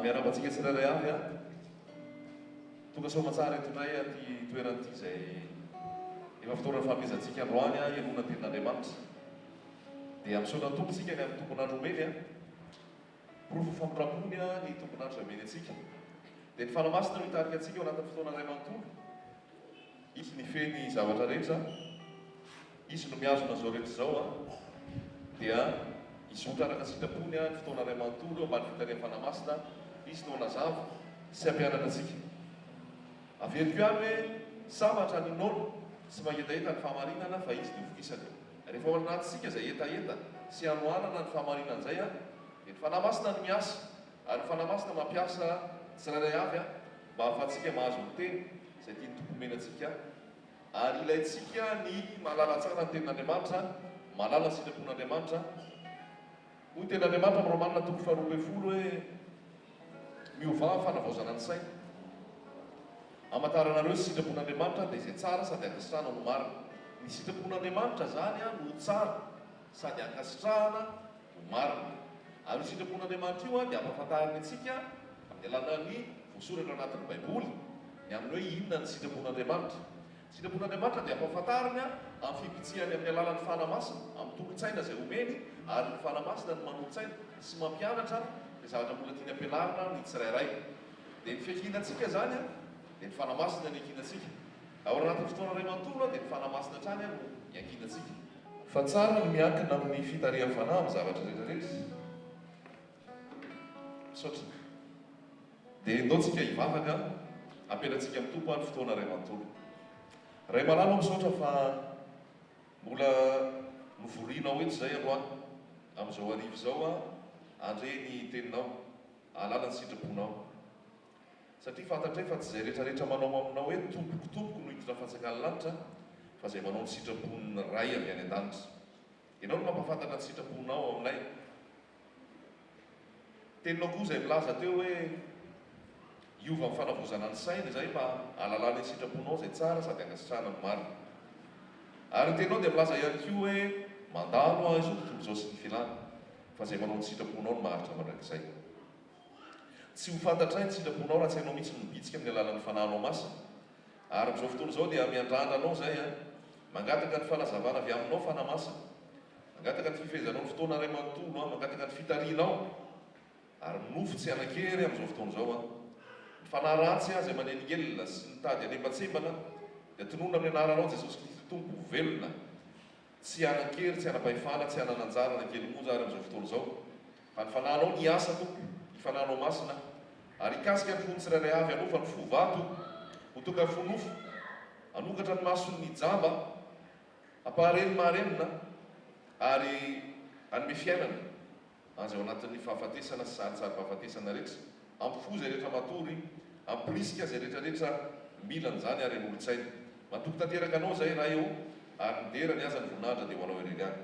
Miarahaba antsika tsirairay avy a. Tonga soa aman-tsara eto indray aty toerana ity izay efa fotoana nifanomezantsika androany hihainoana ny tenin'Andriamanitra. Dia misaotra ny Tompo isika ny amin'ny tombon'andro omeny a. Porofo famindram-pony ny tombon'andro izay omeny antsika. Dia ny Fanahy Masina no hitarika antsika ao anatin'ny fotoana iray manontolo. Izy nifehy ny zavatra rehetra, Izy no mihazona izao rehetra izao, dia hizotra araka ny sitrapony ny fotoana iray manontolo eo ambany fitarihan'ny Fanahy Masina, Izy no hanazava sy hampianatra antsika. Averiko ihany hoe sambatra ny noana sy mangetaheta ny fahamarinana fa Izy no hovokisany. Rehefa ao anatintsika izay hetaheta sy hanoanana ny fahamarinana izay, dia ny Fanahy Masina no miasa, ary ny Fanahy Masina mampiasa tsirairay avy mba hahafahantsika mahazo ny teny izay tian'ny Tompo homena antsika, ary ilaintsika ny mahalala tsara ny Tenin'Andriamanitra, mahalala ny sitrapon'Andriamanitra. Hoy ny Tenin'Andriamanitra amin'ny Romana toko faharoa ambin'ny folo hoe, Miovà amin'ny fanavaozana ny saina. Hamantaranareo ny sitrapon'Andriamanitra dia izay tsara sady ankasitrahana no marina. Ny sitrapon'Andriamanitra izany no tsara sady ankasitrahana ho marina. Ary io sitrapon'Andriamanitra io dia ampahafantariny antsika amin'ny alalan'ny voasoratra anatin'ny Baiboly ny amin'ny hoe inona ny sitrapon'Andriamanitra. Ny sitrapon'Andriamanitra dia ampahafantariny amin'ny fibitsihany amin'ny alalan'ny Fanahy Masina, amin'ny tolo-tsaina izay omeny, ary ny Fanahy Masina no manolo-tsaina sy mampianatra izay zavatra mbola tiany ampianarina ny tsirairay. Dia ny fiankinantsika izany dia ny Fanahy Masina no iankinantsika. Ao anatin'ny fotoana iray manontolo dia ny Fanahy Masina hatrany no iankinantsika. Fa tsara ny miankina amin'ny fitarihan'ny Fanahy amin'ny zavatra rehetra rehetra. Misaotra. Dia ndao tsika hivavaka, apetratsika amin'ny Tompo ny fotoana iray manontolo. Ray malala ô misaotra fa mbola novorianao eto izay androany, amin'izao hariva izao handre ny teninao, hahalala ny sitraponao. Satria fantatray fa tsy izay rehetra rehetra manao aminao hoe Tompoko, Tompoko no hiditra fanjakan'ny lanitra, fa izay manao ny sitrapon'ny Ray avy any an-danitra. Ianao no mampahafantatra ny sitraponao ao aminay. Teninao koa izay milaza teo hoe hiova amin'ny fanavaozana ny saina izahay mba hahalalana ny sitraponao izay tsara sady ankasitrahana ny marina. Ary ny teninao dia milaza ihany koa hoe mandalo aho izao tontolo izao sy ny filany, fa izay manao ny sitraponao no maharitra mandrakizay. Tsy ho fantatray ny sitraponao raha tsy ianao mihitsy no mibitsika amin'ny alalan'ny Fanahinao Masina. Ary amin'izao fotoana izao dia miandrandra Anao izahay an! Mangataka ny fanazavana avy Aminao Fanahy Masina. Mangataka ny fifehezanao ny fotoana iray manontolo an! Mangataka ny fitarihinao. Ary nofo tsy hanan-kery amin'izao fotoana izao an! Ny fanahy ratsy izay manelingelina sy mitady hanembantsembana dia tononina amin'ny anaranao Jesosy Kristy Tompo velona. Tsy hanan-kery, tsy hanam-pahefana, tsy hanana anjara na kely monja ary amin'izao fotoana izao. Fa ny Fanahinao ny hiasa, Tompo, ny Fanahinao Masina, ary hikasika ny fon'ny tsirairay avy, hanova ny fo vato ho tonga fo nofo, hanokatra ny mason'ny jamba, hampahare ny maharenina, ary hanome fiainana. An'izay ao anatin'ny fahafatesana sy saritsarim-pahafatesana rehetra, hampifoha izay rehetra matory, hampirisika izay rehetra rehetra mila an'izany ary hanolo-tsaina. Matoky tanteraka Anao izahay Ray ô, ary ny dera, ny haja, ny voninahitra dia ho Anao irery ihany.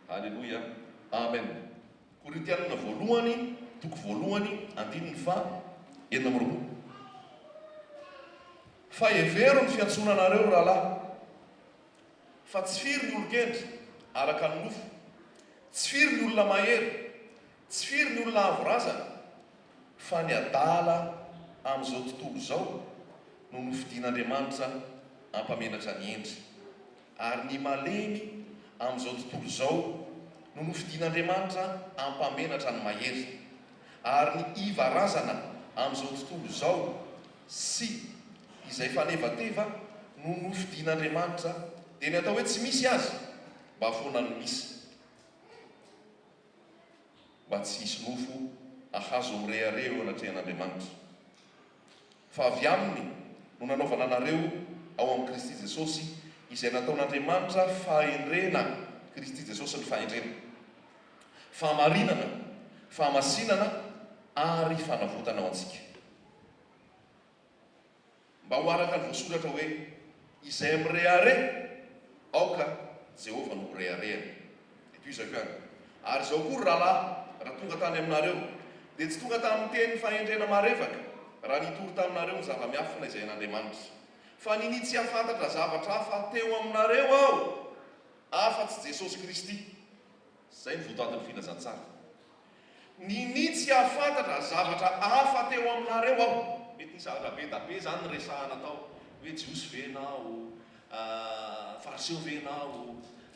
Aleloia. Amen. Korintianina voalohany, toko voalohany, andininy faha 26. Fa hevero ny fiantsoana anareo, ry rahalahy. Fa tsy firy ny olon-kendry, araka ny nofo, tsy firy ny olona mahery, tsy firy ny olona avo razana, fa ny adala amin'izao tontolo izao no nofidin'Andriamanitra hampamenatra ny hendry, ary ny malemy amin'izao tontolo izao no nofidin'Andriamanitra hampamenatra ny mahery, ary ny iva razana amin'izao tontolo izao sy izay fanevateva no nofidin'Andriamanitra dia ny atao hoe tsy misy aza mba foana no misy mba tsy hisy nofo ahazo mirehareha eo anatrehan'Andriamanitra fa avy aminy no nanaovana anareo ao amin'i Kristy Jesosy izay nataon'Andriamanitra fahendrena Kristy Jesosy ny fahendrena fahamarinana fahamasinana ary fanavotana ho antsika. Mba ho araka ny voasoratra hoe, Izay mirehareha, aoka Jehovah no ho reharehany. Dia tohizako ihany. Ary izao koa, ry rahalahy, raha tonga tany aminareo, dia tsy tonga tamin'ny teny fahendrena marevaka, raha nitory taminareo ny zava-miafina izay an'Andriamanitra. Fa ninia tsy hahafantatra zavatra hafa teo aminareo aho, afa-tsy Jesosy Kristy. Izay no votoatin'ny filazantsara. Ninia tsy hahafantatra zavatra hafa teo aminareo aho. Mety nisy zavatra be da be izany niresahana tao, hoe Jiosy ve ianao, Fariseo ve ianao,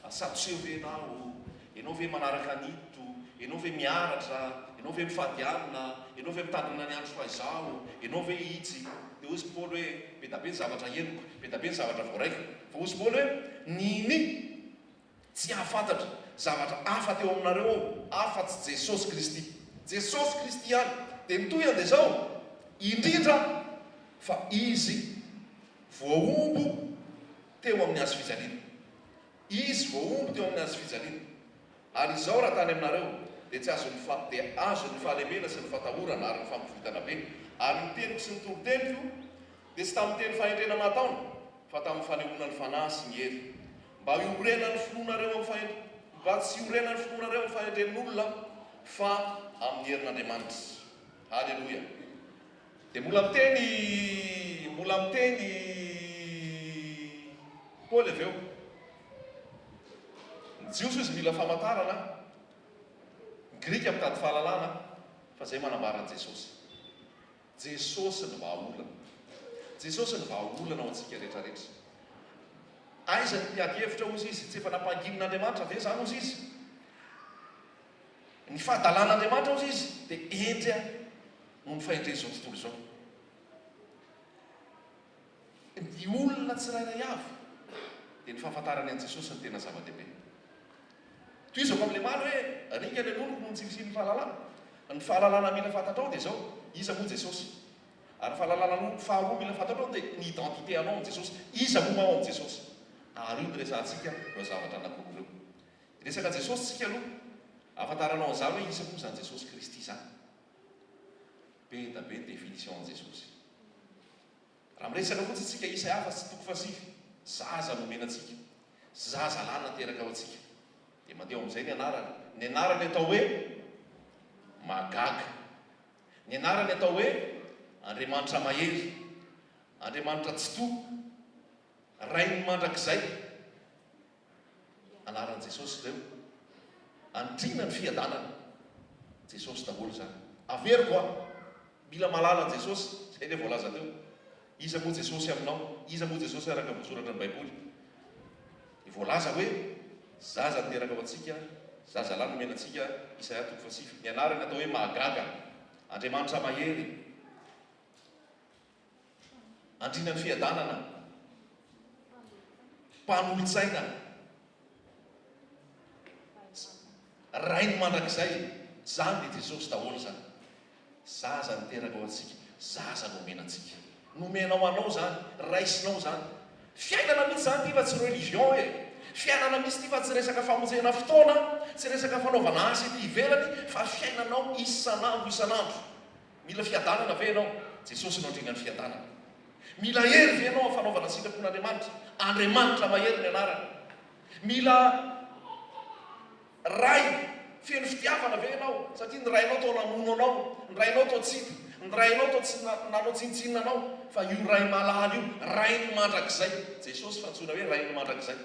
Sadoseo ve ianao, ianao ve manaraka an'ito, ianao ve miaratra, ianao ve mifady hanina, ianao ve mitandrina ny andro fahaizao, ianao ve itsy. Dia hozy Paoly hoe, be da be ny zavatra henoko, be da be ny zavatra voaraiko. Fa hozy Paoly hoe, Ninia. Tsy hahafantatra zavatra hafa teo aminareo aho afa-tsy Jesosy Kristy. Jesosy Kristy ihany. Dia ny tohiny dia izao, indrindra fa Izy voahombo teo amin'ny hazo fijaliana. Izy voahombo teo amin'ny hazo fijaliana. Ary izao raha tany aminareo, dia tsy azon'ny fa, dia azon'ny fahalemena sy ny fatahorana ary ny fampivoitana be. Ary ny teniko sy ny toriteniko dia tsy tamin'ny teny fahendrena nataony, fa tamin'ny fanehoana ny Fanahy sy ny hery, mba hiorenan'ny finoanareo amin'ny fahendr, mba tsy hiorenan'ny finoanareo amin'ny fahendren'olona, fa amin'ny herin'Andriamanitra. Haleloia! Dia mbola miteny, mbola miteny i Paoly avy eo. Ny Jiosy hozy mila famantarana, ny Grika mitady fahalalana, fa izay manambara an'i Jesosy. Jesosy no vahaolana. Jesosy no vahaolana ho antsika rehetra rehetra. Aiza ny mpiady hevitra hozy izy? Tsy efa nampanginin'Andriamanitra ve izany hozy izy? Ny fahadalan'Andriamanitra hozy izy dia hendry noho ny fahendren'izao tontolo izao. Ny olona tsirairay avy dia ny fahafantarany an'i Jesosy no tena zava-dehibe. Tohizako amin'ilay omaly hoe ringana ny oloko noho ny tsy fisian'ny fahalalana. Ny fahalalana mila fantatrao dia izao, iza moa Jesosy? Ary ny fahalalana faharoa mila fantatrao dia ny identité anao amin'i Jesosy. Iza moa aho amin'i Jesosy? Ary io no resahantsika ireo zavatra anankiroa ireo. Hiresaka Jesosy tsika aloha, ahafantaranao an'izany hoe iza moa izany Jesosy Kristy izany. Be da be ny définition an'i Jesosy. Raha miresaka fotsiny isika isa hafa sy toko fahasivy, zaza nomena antsika, zaza lahy nateraka ho antsika. Dia mandeha ao amin'izay ny anarany. Ny anarany atao hoe Mahagaga. Ny anarany atao hoe Andriamanitra Mahery, Andriamanitra Tsitoha, Rain'ny Mandrakizay. Anaran'i Jesosy ireo. Andriana ny fiadanana. Jesosy daholo izany. Averiko an! Mila mahalala an'i Jesosy. Izay ilay voalaza teo. Iza moa Jesosy aminao? Iza moa Jesosy araka ny voasoratra ny Baiboly? Dia voalaza hoe, Zaza niteraka ho antsika, zazalahy nomena antsika, Isaia toko fahasivy. Ny anarany atao hoe Mahagaga, Andriamanitra Mahery, Andriana ny fiadanana, Mpanolotsaina, Rain'ny mandrakizay, izany dia Jesosy daholo izany. Zaza niteraka ho antsika, zaza nomena antsika. Nomenao anao izany, raisinao izany. Fiainana mihitsy izany ity fa tsy religion e! Fiainana mihitsy ity fa tsy resaka famonjena fotoana, tsy resaka fanaovana asa ety ivelany fa fiainanao isan'andro isan'andro. Mila fiadanana ve ianao? Jesosy no Andrianan'ny fiadanana. Mila hery ve ianao amin'ny fanaovana ny sitrapon'Andriamanitra? Andriamanitra mahery ny anarany. Mila Ray feno fitiavana ve ianao? Satria ny rainao toa namono anao, ny rainao toa tsy hita, ny rainao toa tsy nanao tsinontsinona anao, fa io Ray malala io, Rain'ny mandrakizay. Jesosy fa antsoina hoe Rain'ny mandrakizay.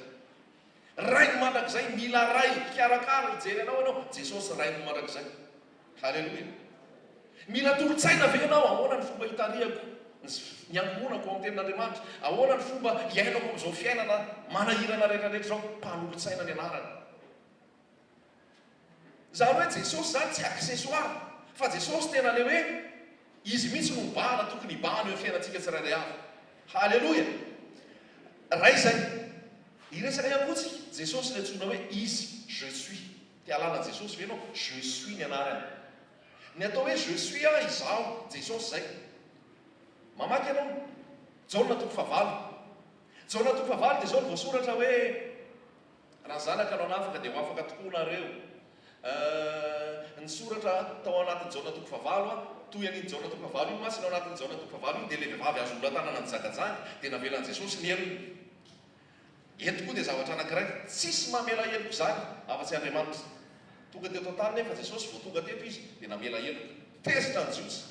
Rain'ny mandrakizay, mila Ray hikarakara, hijery anao ianao, Jesosy Rain'ny mandrakizay. Haleloia. Mila tolo-tsaina ve ianao? Ahoana ny fomba hitarihako ny ankohonako ao amin'ny Tenin'Andriamanitra? Ahoana ny fomba hiainako amin'izao fiainana manahirana rehetra rehetra izao? Mpanolo-tsaina ny anarany. Izany hoe Jesosy izany tsy accessoire, fa Jesosy tena ilay hoe Izy mihitsy no mibahana, tokony hibahana eo amin'ny fiainantsika tsirairay avy. Haleloia! Ray izay. Hiresaka ihany koa tsika, Jesosy ilay antsoina hoe Izy, Je suis. Te hahalala an'i Jesosy ve ianao? Je suis ny anarany. Ny atao hoe je suis aho, izaho, Jesosy izay. Mamaky ianao, Jaona toko fahavalo. Jaona toko fahavalo dia izao no voasoratra hoe, Raha zanaka no hanafaka dia ho afaka tokoa nareo. Ny soratra tao anatin'i Jaona toko fahavalo, toy an'iny Jaona toko fahavalo iny mantsy, ny ao anatin'i Jaona toko fahavalo iny dia ilay vehivavy azo nola-tanana nijangajanga dia navelan'i Jesosy ny helony. Eto koa dia zavatra anankiray, tsisy mamela heloka izany afa-tsy Andriamanitra. Tonga teto an-tany nefa Jesosy, vao tonga teto Izy dia namela heloka. Tezitra ny Jiosy,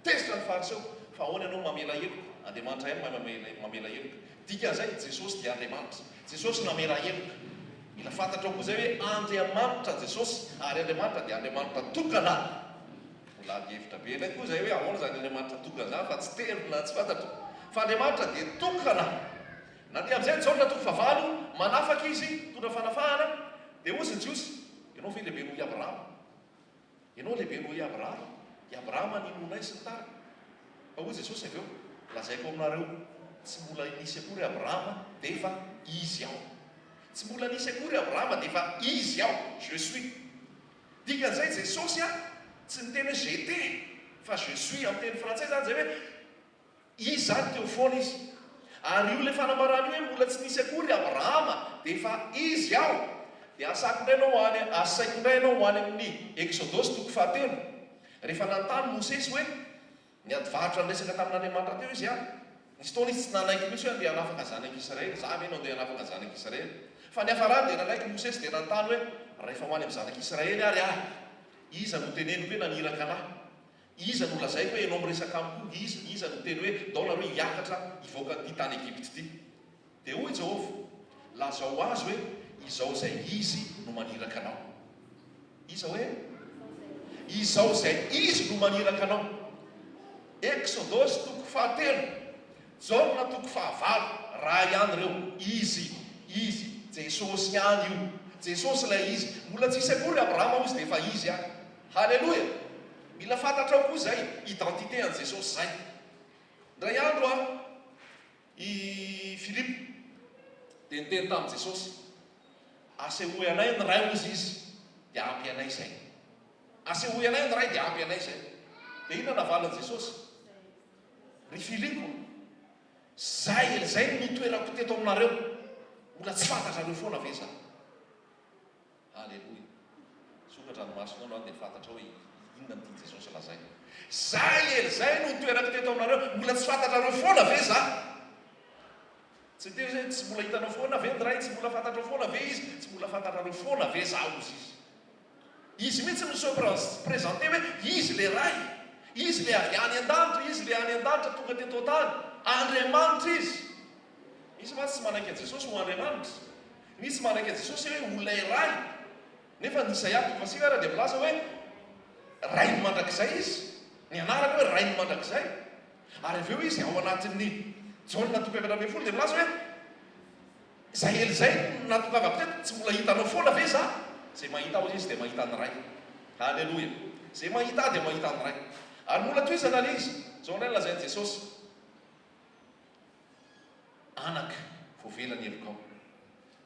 tezitra ny Fariseo, fa ahoana ianao mamela heloka? Andriamanitra ihany mahay mamela heloka. Dikan'izay, Jesosy dia Andriamanitra. Jesosy namela heloka. Mila fantatrao koa izay hoe Andriamanitra Jesosy ary Andriamanitra dia Andriamanitra tokana. Mbola ady hevitra be indray koa izay hoe ahoana izany Andriamanitra tokana izany fa tsy telo na tsy fantatra. Fa Andriamanitra dia tokana. Nandeha amin'izay Jaona toko fahavalo, manafaka izy, mitondra fanafahana, dia hozy ny Jiosy, Ianao ve lehibe noho i Abrahama? Ianao lehibe noho i Abrahama? I Abrahama ninoanay sy ny tariny. Fa hoy Jesosy avy eo, Lazaiko aminareo, tsy mbola nisy akory Abrahama dia efa Izy Aho. Tsy mbola nisy akory Abrahama dia efa Izy Aho, Je suis. Dikan'izay Jesosy a, tsy niteny hoe j'étais fa je suis, amin'ny teny frantsay izany izay hoe Izy izany teo foana Izy. Ary io ilay fanambarana io hoe mbola tsy nisy akory Abrahama dia efa Izy Aho. Dia asako indray ianao any, asaiko indray ianao ho any amin'ny Eksodosy toko fahatelo. Rehefa nanontany Mosesy hoe, niady varotra niresaka tamin'Andriamanitra teo izy an. Nisy fotoana izy tsy nanaiky mihitsy hoe andeha hanafaka zanak'Israely. Za ve no andeha hanafaka zanak'Israely? Fa niafarany dia nanaiky Mosesy dia nanontany hoe, rahefa ho any amin'ny zanak'Israely ary aho, iza no teneniko hoe naniraka an'ahy? Iza no lazaiko hoe ianao miresaka amiko? Iza? Iza no miteny hoe ndao nareo hiakatra hivoaka an'ity tany Egypta ity? Dia hoy Jehovah, Lazao azy hoe, 'Izao izay Izy no maniraka anao. Iza hoe? Izao izay Izy no maniraka anao. Eksodosy toko fahatelo, Jaona toko fahavalo, raha ihany ireo. Izy, Izy, Jesosy ihany io. Jesosy ilay Izy. Mbola tsisy akory Abrahama hozy dia efa Izy ihany. Haleloia! Mila fantatrao koa izay identité an'i Jesosy izay. Indray andro an, i Filipo dia niteny tamin'i Jesosy, Asehoy anay ny Ray hozy izy dia ampy anay izay. Asehoy anay ny Ray dia ampy anay izay. Dia inona navalin'i Jesosy? Ry Filipo, izay izay no nitoerako teto aminareo, mbola tsy fantatrareo foana ve izany? Aleloia. Sokatra ny masonao androany dia fantatrao hoe inona no tian'i Jesosy lazaina. Zay e, zay no nitoerako teto aminareo, mbola tsy fantatrareo foana ve za? Tsy niteny izy hoe tsy mbola hitanao foana ve ny Ray, tsy mbola fantatrao foana ve Izy, tsy mbola fantatrareo foana ve za hozy Izy. Izy mihitsy no se présenter hoe Izy le Ray, Izy le avy any an-danitra, Izy le any an-danitra tonga teto an-tany, Andriamanitra Izy. Misy mantsy tsy manaiky an'i Jesosy ho Andriamanitra. Misy manaiky an'i Jesosy hoe ho ilay Ray. Nefa ny Isaia toko fahasivy ara dia milaza hoe Rain'ny mandrakizay Izy. Ny anarany hoe Rain'ny mandrakizay. Ary avy eo Izy ao anatin'ny Jaona toko 14 dia milaza hoe izay ela izay no nahatongavako teto, tsy mbola hitanao foana ve za? Izay mahita ahy hoy Izy dia mahita ny Ray. Aleloia. Izay mahita ahy dia mahita ny Ray. Ary mbola tohizana ilay izy. Izao indray no lazain'i Jesosy. Anaka, voavela ny helokao.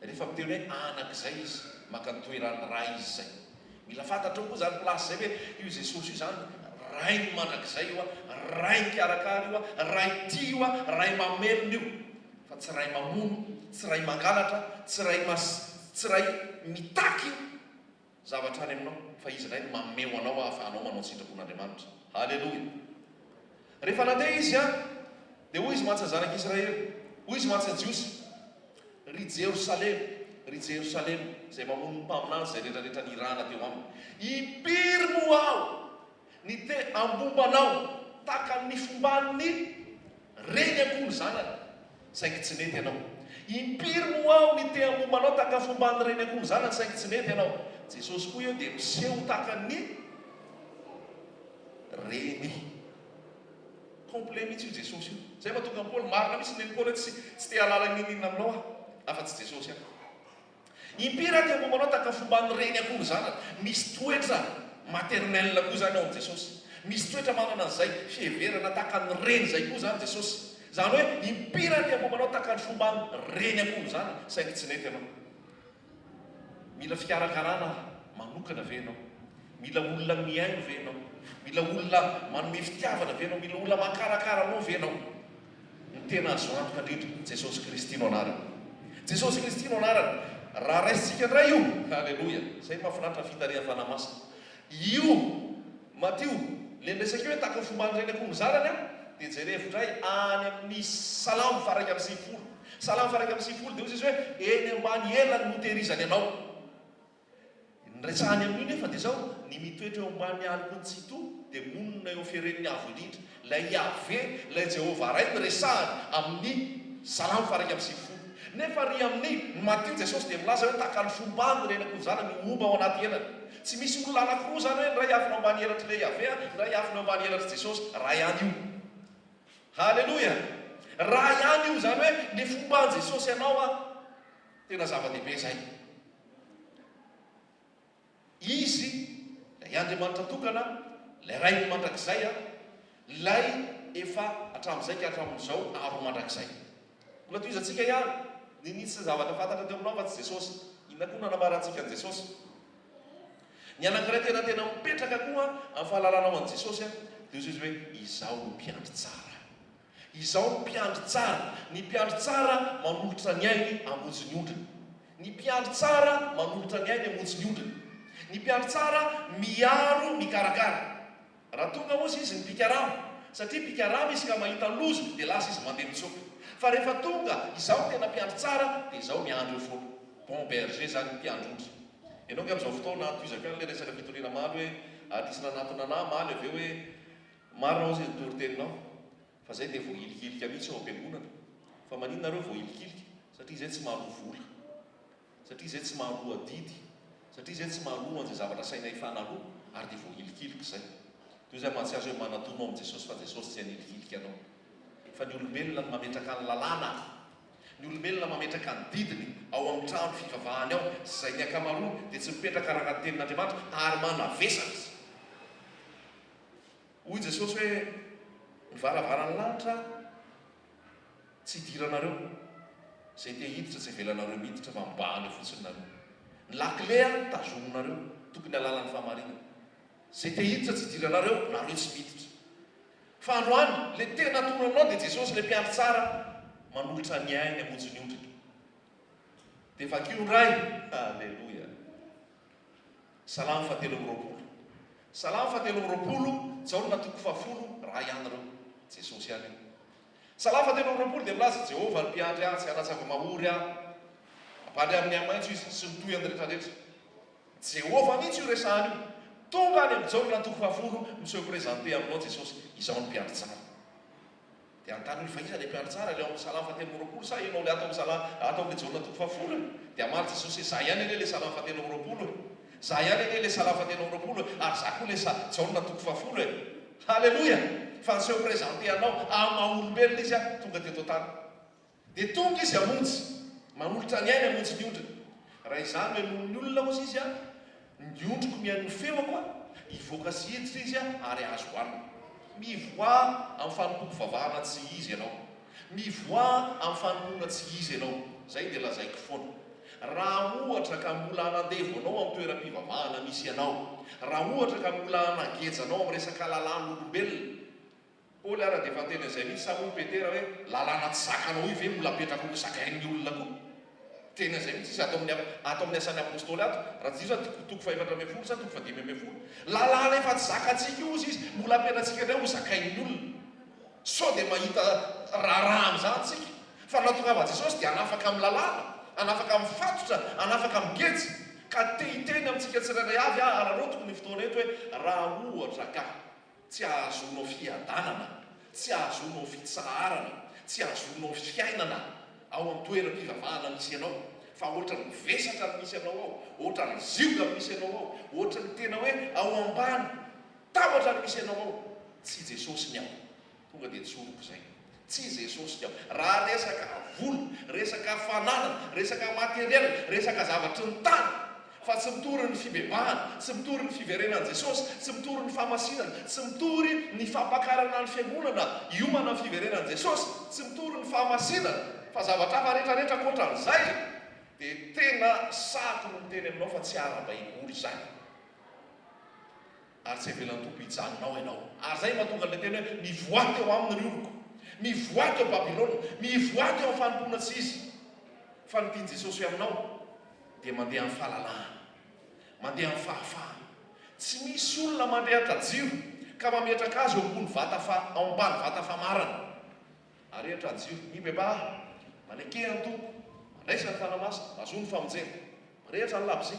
Rehefa miteny hoe anaka izay izy, maka ny toeran'ny Ray izy izay. Mila fantatrao koa izany place izay hoe io Jesosy io izany Rainy mandrakizay io, Ray mikarakara io, Ray tia io, Ray mamelona io. Fa tsy Ray mamono, tsy Ray mangalatra, tsy Ray mas, tsy Ray mitaky zavatra any aminao fa Izy indray no manome ho anao ahafahanao manao ny sitrapon'Andriamanitra. Haleloia! Rehefa nandeha Izy an, dia hoy Izy mantsy ny zanak'Israely, hoy Izy mantsy ny Jiosy, Ry Jerosalema, ry Jerosalema, izay mamono ny mpaminany izay rehetra rehetra nirahana teo aminy, impiry moa Aho Ny te hambomba anao tahaka ny fomban'ny reny akoho ny zanany, saingy tsy nety ianao. Impiry moa aho ny te hambomba anao tahaka ny fomban'ny reny akoho ny zanany, saingy tsy nety ianao. Jesosy koa eo dia miseho tahaka ny reny. Complet mihitsy io Jesosy io. Izay mahatonga an'i Paoly, marina mihitsy ny nen'i Paoly hoe tsy tsy te hahalala n'inon'inona aminao aho, afa-tsy Jesosy aho. Impiry aho te homba anao tahaka ny fomban'ny reny akoho ny zanany. Misy toetra maternel koa izany ao amin'i Jesosy. Misy toetra manana an'izay fiheverana tahaka ny reny izay koa izany Jesosy. Izany hoe impiry aho te homba anao tahaka ny fomban'ny reny akoho ny zanany, saingy tsy nety ianao. Mila fikarakarana manokana ve ianao? Mila olona mihaino ve ianao? Mila olona manome fitiavana ve ianao? Mila olona makarakara anao ve ianao? Ny tena azo antoka indrindra, Jesosy Kristy no anarany. Jesosy Kristy no anarany. Raha raisintsika indray io, Aleloia, izay no mahafinaritra ny fitarihan'ny Fanahy Masina. Io, Matio, ilay niresaka io hoe tahaka ny fomban'ny reny akoho ny zanany an, dia jerevo indray any amin'ny Salamo faha 91. Salamo faha 91 dia hoy Jesosy hoe, eny ambany elany no tehirizany anao. Ny resahany amin'io nefa dia izao, ny mitoetra eo ambany aloky ny Tsitoha dia monina eo feren'ny Avo Indrindra. Ilay Iaveh, ilay Jehovah Ray no resahany amin'ny Salamo faha 91. Nefa ary amin'ny Matio Jesosy dia milaza hoe tahaka ny fombany ny reny akoho zanany homba ao anaty elany. Tsy misy olona anankiroa izany hoe ny iray hiafina ao ambany elatr'ilay Yaveh, ny iray hiafina eo ambany elatr'i Jesosy. Ray ihany io. Haleloia! Ray ihany io, izany hoe ny fomban'i Jesosy anao an, tena zava-dehibe izay. Izy, ilay Andriamanitra tokana, ilay Rain'ny mandrakizay, ilay efa hatramin'izay ka hatramin'izao ary ho mandrakizay. Mbola tohizantsika ihany ny nisy zavatra fantatra teo aminao fa tsy Jesosy. Inona koa no nanambarantsika an'i Jesosy? Ny anankiray tena tena mipetraka koa amin'ny fahalalanao an'i Jesosy dia hoy izy hoe, Izaho no mpiandry tsara. Izaho no mpiandry tsara. Ny mpiandry tsara manolotra ny ainy hamonjy ny ondriny. Ny mpiandry tsara manolotra ny ainy hamonjy ny ondriny. Ny mpiandry tsara miaro, mikarakara. Raha tonga hozy izy ny mpikarama, satria mpikarama izy ka mahita loza dia lasa izy mandeha mitsoaka. Fa rehefa tonga izaho no tena mpiandry tsara dia izaho miandry eo foana. Bon berger zany mpiandry ondry. Ianao ange amin'izao fotoana, tohizako ihany ilay resaka fitoriana omaly hoe ary nisy nanatona anah omaly avy eo hoe marina hozy ny toriteninao fa zay dia voahilikilika mihitsy ao am-piangonana. Fa maninona nareo voahilikilika? Satria izay tsy mahaloa vola. Satria izay tsy mahaloa adidy, satria izay tsy mahaloa an'izay zavatra asaina hifanaloa, ary dia voahilikilika izay. Toy izay mahatsiaro hoe manatona ao amin'i Jesosy fa Jesosy tsy hanilikilika anao. Fa ny olombelona no mametraka ny lalàna, ny olombelona mametraka ny didiny ao amin'ny trano fivavahany ao, izay ny ankamaroany dia tsy mipetraka araka ny tenin'Andriamanitra ary manavesatra. Hoy Jesosy hoe, Ny varavaran'ny lanitra Tsy idiranareo. Izay te hiditra tsy avelanareo miditra fa mibahana eo fotsiny nareo. Ny lakile an tazominareo. Tokony halala ny fahamarinana. Izay te hiditra tsy idiranareo, nareo tsy miditra. Fa androany, le tena atoro aminao dia Jesosy le mpiandry tsara manolotra ny ainy hamonjy ny ondriny. Dia vakio indray. Aleloia. Salamo fahatelo amby 20. Salamo fahatelo amby 20, Jaona toko fahafolo, Ray ihany ireo. Jesosy ihany io. Salamo fahatelo amby 20 dia milaza, Jehovah no mpiandry ahy, tsy hanan-java-mahory aho. Mampandry amin'ny ahi-maitso Izy, sy ny tohiny rehetrarehetra. Jehovah mihitsy io resahana io. Tonga any amin'i Jaona toko fahafolo, mi-se présenter aminao Jesosy, Izaho no mpiandry tsara. Dia anontany olona, fa iza ilay mpiandry tsara, ilay ao amin'ny Salamo fahatelo amby 20 sa ianao ilay ato amin'ny Salamo, ato amin'ilay Jaona toko fahafolo e? Dia hamaly Jesosy hoe, Za ihany anie ilay Salamo fahatelo amby 20 e! Za ihany anie ilay Salamo fahatelo amby 20 e! Ary za koa ilay sa, Jaona toko fahafolo e! Haleloia! Fa niseho présenter anao amin'ny maha olombelona Izy tonga teto an-tany. Dia tonga Izy hamonjy, manolotra ny ainy hamonjy ny ondriny. Raha izaho no henoin'ny olona, hozy Izy, ny ondriko mihaino ny feoko, hivoaka sy hiditra izy ary hahazo hohanina. Mivoaha amin'ny fanompoam-pivavahana tsy izy ianao. Mivoaha amin'ny fanompoana tsy izy ianao. Izay dia lazaiko foana. Raha ohatra ka mbola hanandevo anao amin'ny toeram-pivavahana misy anao, raha ohatra ka mbola hanageja anao amin'ny resaka lalàn'olombelona, Paoly ara dia efa niteny an'izay mihitsy sa moa Petera hoe lalàna tsy zakanao io ve mbola apetrako ho zakain'ny olona koa? Niteny an'izay mihitsy izy ato amin'ny ato amin'ny Asan'ny Apostoly ato, raha tsy diso aho toko toko faha-14 sa toko faha-15. Lalàna efa tsy zakantsika io hozy izy, mbola apetratsika indray ho zakain'ny olona. Sao dia mahita raharaha amin'izany tsika? Fa ny nahatongavan'i Jesosy dia hanafaka amin'ny lalàna, hanafaka amin'ny fatotra, hanafaka amin'ny geja. Ka te hiteny amintsika tsirairay avy aho, araraotiko ny fotoana eto hoe raha ohatra ka. Tsy ahazoanao fiadanana, tsy ahazoanao fitsaharana, tsy ahazoanao fiainana ao amin'ny toeram-pivavahana misy anao, fa ohatran'ny vesatra ny misy anao ao, ohatran'ny zioga ny misy anao ao, ohatran'ny tena hoe ao ambany tahotra ny misy anao ao. Tsy Jesosy ny ao. Tonga dia tsoriko izay. Tsy Jesosy ny ao. Raha resaka vola, resaka fananana, resaka matériel, resaka zavatry ny tany, fa tsy mitory ny fibebahana, tsy mitory ny fiverenan'i Jesosy, tsy mitory ny fahamasinana, tsy mitory ny fampakarana ny fiangonana hiomana amin'ny fiverenan'i Jesosy, tsy mitory ny fahamasinana, fa zavatra hafa rehetra rehetra ankoatran'izay, dia tena sahako no miteny aminao fa tsy ara-baiboly izany. Ary tsy avelan'ny Tompo hijanona ao ianao. Ary izay no mahatonga an'ilay teny hoe, Mivoaha teo aminy ry oloko. Mivoaha teo Babylona. Mivoaha teo amin'ny fanompoana tsy izy. Fa ny tian'i Jesosy hoe aminao dia mandeha amin'ny fahalalahana. Mandeha amin'ny fahafahana. Tsy misy olona mandrehitra jiro ka mametraka azy eo ambony vata fa, ao ambany vata famarana. Arehitra ny jiro. Mibebaha. Manekea ny Tompo. Mandraisa ny Fanahy Masina. Mahazoa ny famonjena. Mirehitra ny labozia.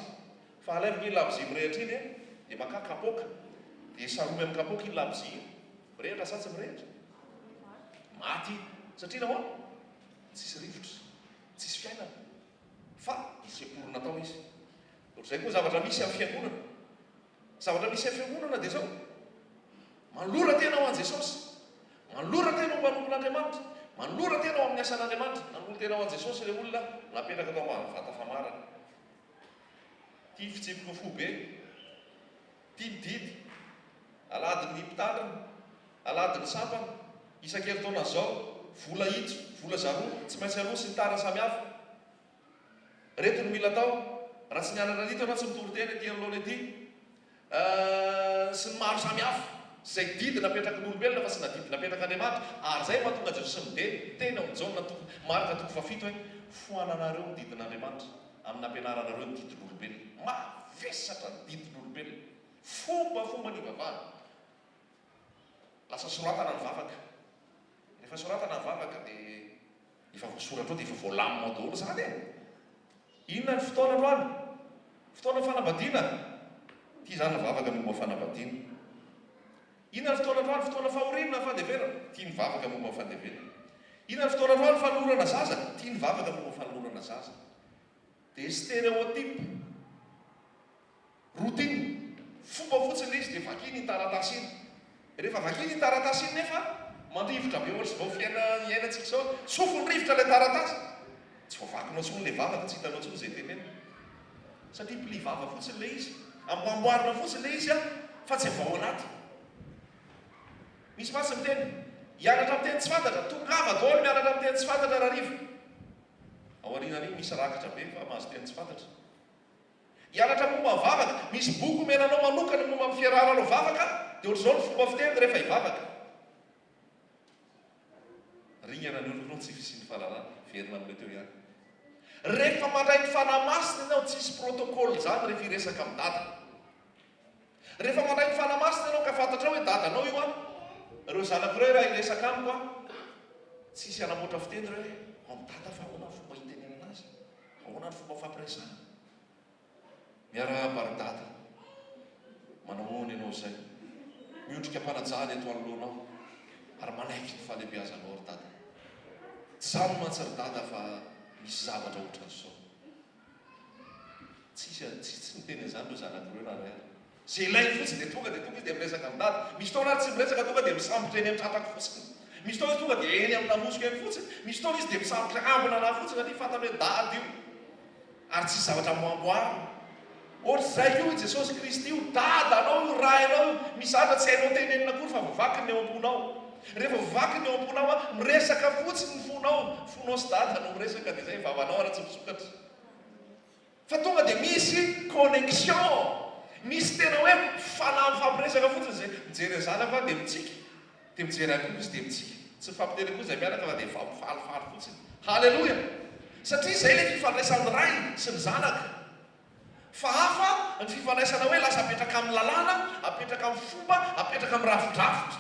Fa alaivo iny labozia mirehitra iny e, dia makà kapoaka, dia saromy amin'ny kapoaka iny labozia iny. Mirehitra sa tsy mirehitra? Maty iny. Satria nahoana? Tsisy rivotra. Tsisy fiainana. Fa seporina tao izy. Ohatr'izay koa zavatra misy amin'ny fiangonana. Zavatra misy amin'ny fiangonana dia izao, manolora tena ho an'i Jesosy, manolora tena ho mpanompon'Andriamanitra, manolora tena ho amin'ny asan'Andriamanitra. Nanolo-tena ho an'i Jesosy ilay olona napetraka tao ambany vata famarana. Tia fitsipika foibe, tia ny didy, alahadin'ny mpitandrina, alahadin'ny sampana, isan-kerintaona izao, vola ito, vola zaroa, tsy maintsy aloa sy ny tariny samihafa. Reto no mila atao, raha tsy nianatra an'ito ianao tsy mitory teny ety anoloana ety, sy ny maro samihafa, izay didy napetraky ny olombelona fa tsy na didy napetrak'Andriamanitra, ary izay mahatonga an'i Jesosy miteny ao amin'ny Jaona toko, Marka toko fahafito hoe, foananareo ny didin'Andriamanitra amin'ny nampianaranareo ny didin'olombelona. Mavesatra ny didin'olombelona. Fombafomba nivavahana. Lasa soratana ny vavaka. Rehefa soratana ny vavaka dia efa voasoratra ao dia efa voalamina ao daholo izany e! Inona ny fotoana androany? Fotoana fanambadiana? Ity izany ny vavaka momba ny fanambadiana. Inona ny fotoana androany? Fotoana fahoriana na fandevenana? Ity ny vavaka momba ny fandevenana. Inona ny fotoana androany? Fanolorana zaza? Ity ny vavaka momba ny fanolorana zaza. Dia stéréotype. Routine, fomba fotsiny ilay izy dia vakiana iny taratasy iny. Rehefa vakiana iny taratasy iny nefa mandrivotra be ohatr'izao fiaina iainantsika izao, tsofin'ny rivotra ilay taratasy, tsy voavakinao intsony ilay vavaka, tsy hitanao intsony izay tenenina. Satria pli vava fotsiny ilay izy, amboamboarina fotsiny ilay izy fa tsy avy ao anaty. Misy mantsy miteny, hianatra miteny tsy fantatra, tongava daholo mianatra miteny tsy fantatra rahariva. Ao aoriana ary misy rakitra be fa mahazo teny tsy fantatra. Hianatra momba ny vavaka. Misy boky omena anao manokana momba ny fiarahanao vavaka, dia ohatr'izao ny fomba fiteny rehefa hivavaka. Ringana ny oloko noho ny tsy fisian'ny fahalalana. Verina amin'ilay teo ihany. Rehefa mandray ny Fanahy Masina ianao, tsisy protocole izany rehefa hiresaka amin'i Dada. Rehefa mandray ny Fanahy Masina ianao ka fantatrao hoe Dadanao io an, ireo zanako ireo raha hiresaka amiko an, tsisy hanamboatra fiteny ireo hoe ao amin'i Dada fa ahoana ny fomba hitenenana azy? Ahoana ny fomba fampiresahana? Miarahaba ry Dada. Manao ahoana ianao izay? Miondrika am-panajana eto anoloanao ary manaiky ny fahalehibeazanao ry Dada. Tsy izany mantsy ry Dada fa misy zavatra ohatran'izao. Tsisy tsy tsy niteny an'izany ireo zanako ireo na iray ary. Izay ilainy fotsiny dia tonga dia tonga izy dia miresaka amin'i Dada. Misy fotoana ary tsy miresaka tonga dia misambotra eny amin'ny tratrako fotsiny. Misy fotoana izy tonga dia eny amin'ny lamosiko eny fotsiny. Misy fotoana izy dia misambotra ambina anà fotsiny satria fantany hoe Dada io. Ary tsisy zavatra amboamboarina. Ohatr'izay koa i Jesosy Kristy io, Dadanao io, Rainao io. Misy zavatra tsy hainao tenenina akory fa voavakiny ny ao am-ponao. Rehefa voavakiny ny ao am-ponao an, miresaka fotsiny ny fonao. Fonao sy Dada no miresaka dia izay, vavanao ary tsy misokatra. Fa tonga dia misy connexion, misy tena hoe fanahy mifampiresaka fotsiny izay, mijery ny zanako aho dia mitsiky, dia mijery ahy koa izy dia mitsiky, tsy mifampiteny akory izahay mianaka fa dia mifampifalifaly fotsiny. Haleloia! Satria izay ilay fifandraisan'ny Ray sy ny Zanaka. Fa hafa ny fifandraisana hoe lasa apetraka amin'ny lalàna, apetraka amin'ny fomba, apetraka amin'ny rafidrafitra.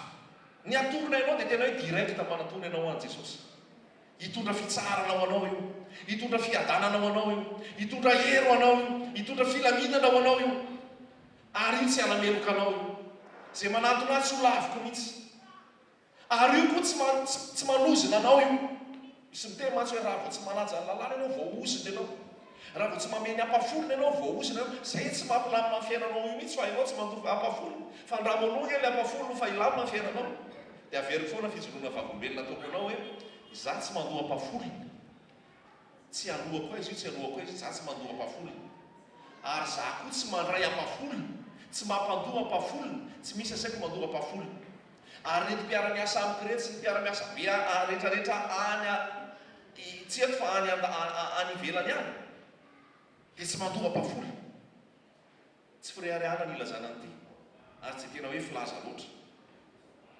Ny atorona ianao dia tena hoe direct manatona ianao an'i Jesosy. Hitondra fitsaharana ho anao io. Hitondra fiadanana ho anao io. Hitondra hery ho anao io. Hitondra filaminana ho anao io. Ary io tsy hanameloka anao io. Izay manantona ahy tsy ho laviko mihitsy. Ary io koa tsy tsy manozona anao io. Misy miteny mantsy hoe raha vao tsy manaja ny lalàna ianao, voaozona ianao. Raha vao tsy mamehy ny ampahafolony ianao, voaozona ianao. Izay tsy mampilamina ny fiainanao io mihitsy fa ianao tsy mandoa ampahafolony. Fa andramo aloha ange ilay ampahafolony fa hilamina ny fiainanao. Dia averiko foana fijoroana vavolombelona ataoko anao hoe izaho tsy mandoa ampahafolony. Tsy aloako aiza io, tsy aloako aiza io, izaho tsy mandoa ampahafolony. Ary izaho koa tsy mandray ampahafolony, tsy mampandoa ampahafolony, tsy misy asaiko mandoa ampahafolony. Ary ireto mpiara-miasa amiko ireto sy ny mpiara-miasa be rehetrarehetra any tsy eto fa any any ivelany any dia tsy mandoa ampahafolony. Tsy fireharehana ny ilazana an'ity ary tsy tena hoe filaza loatra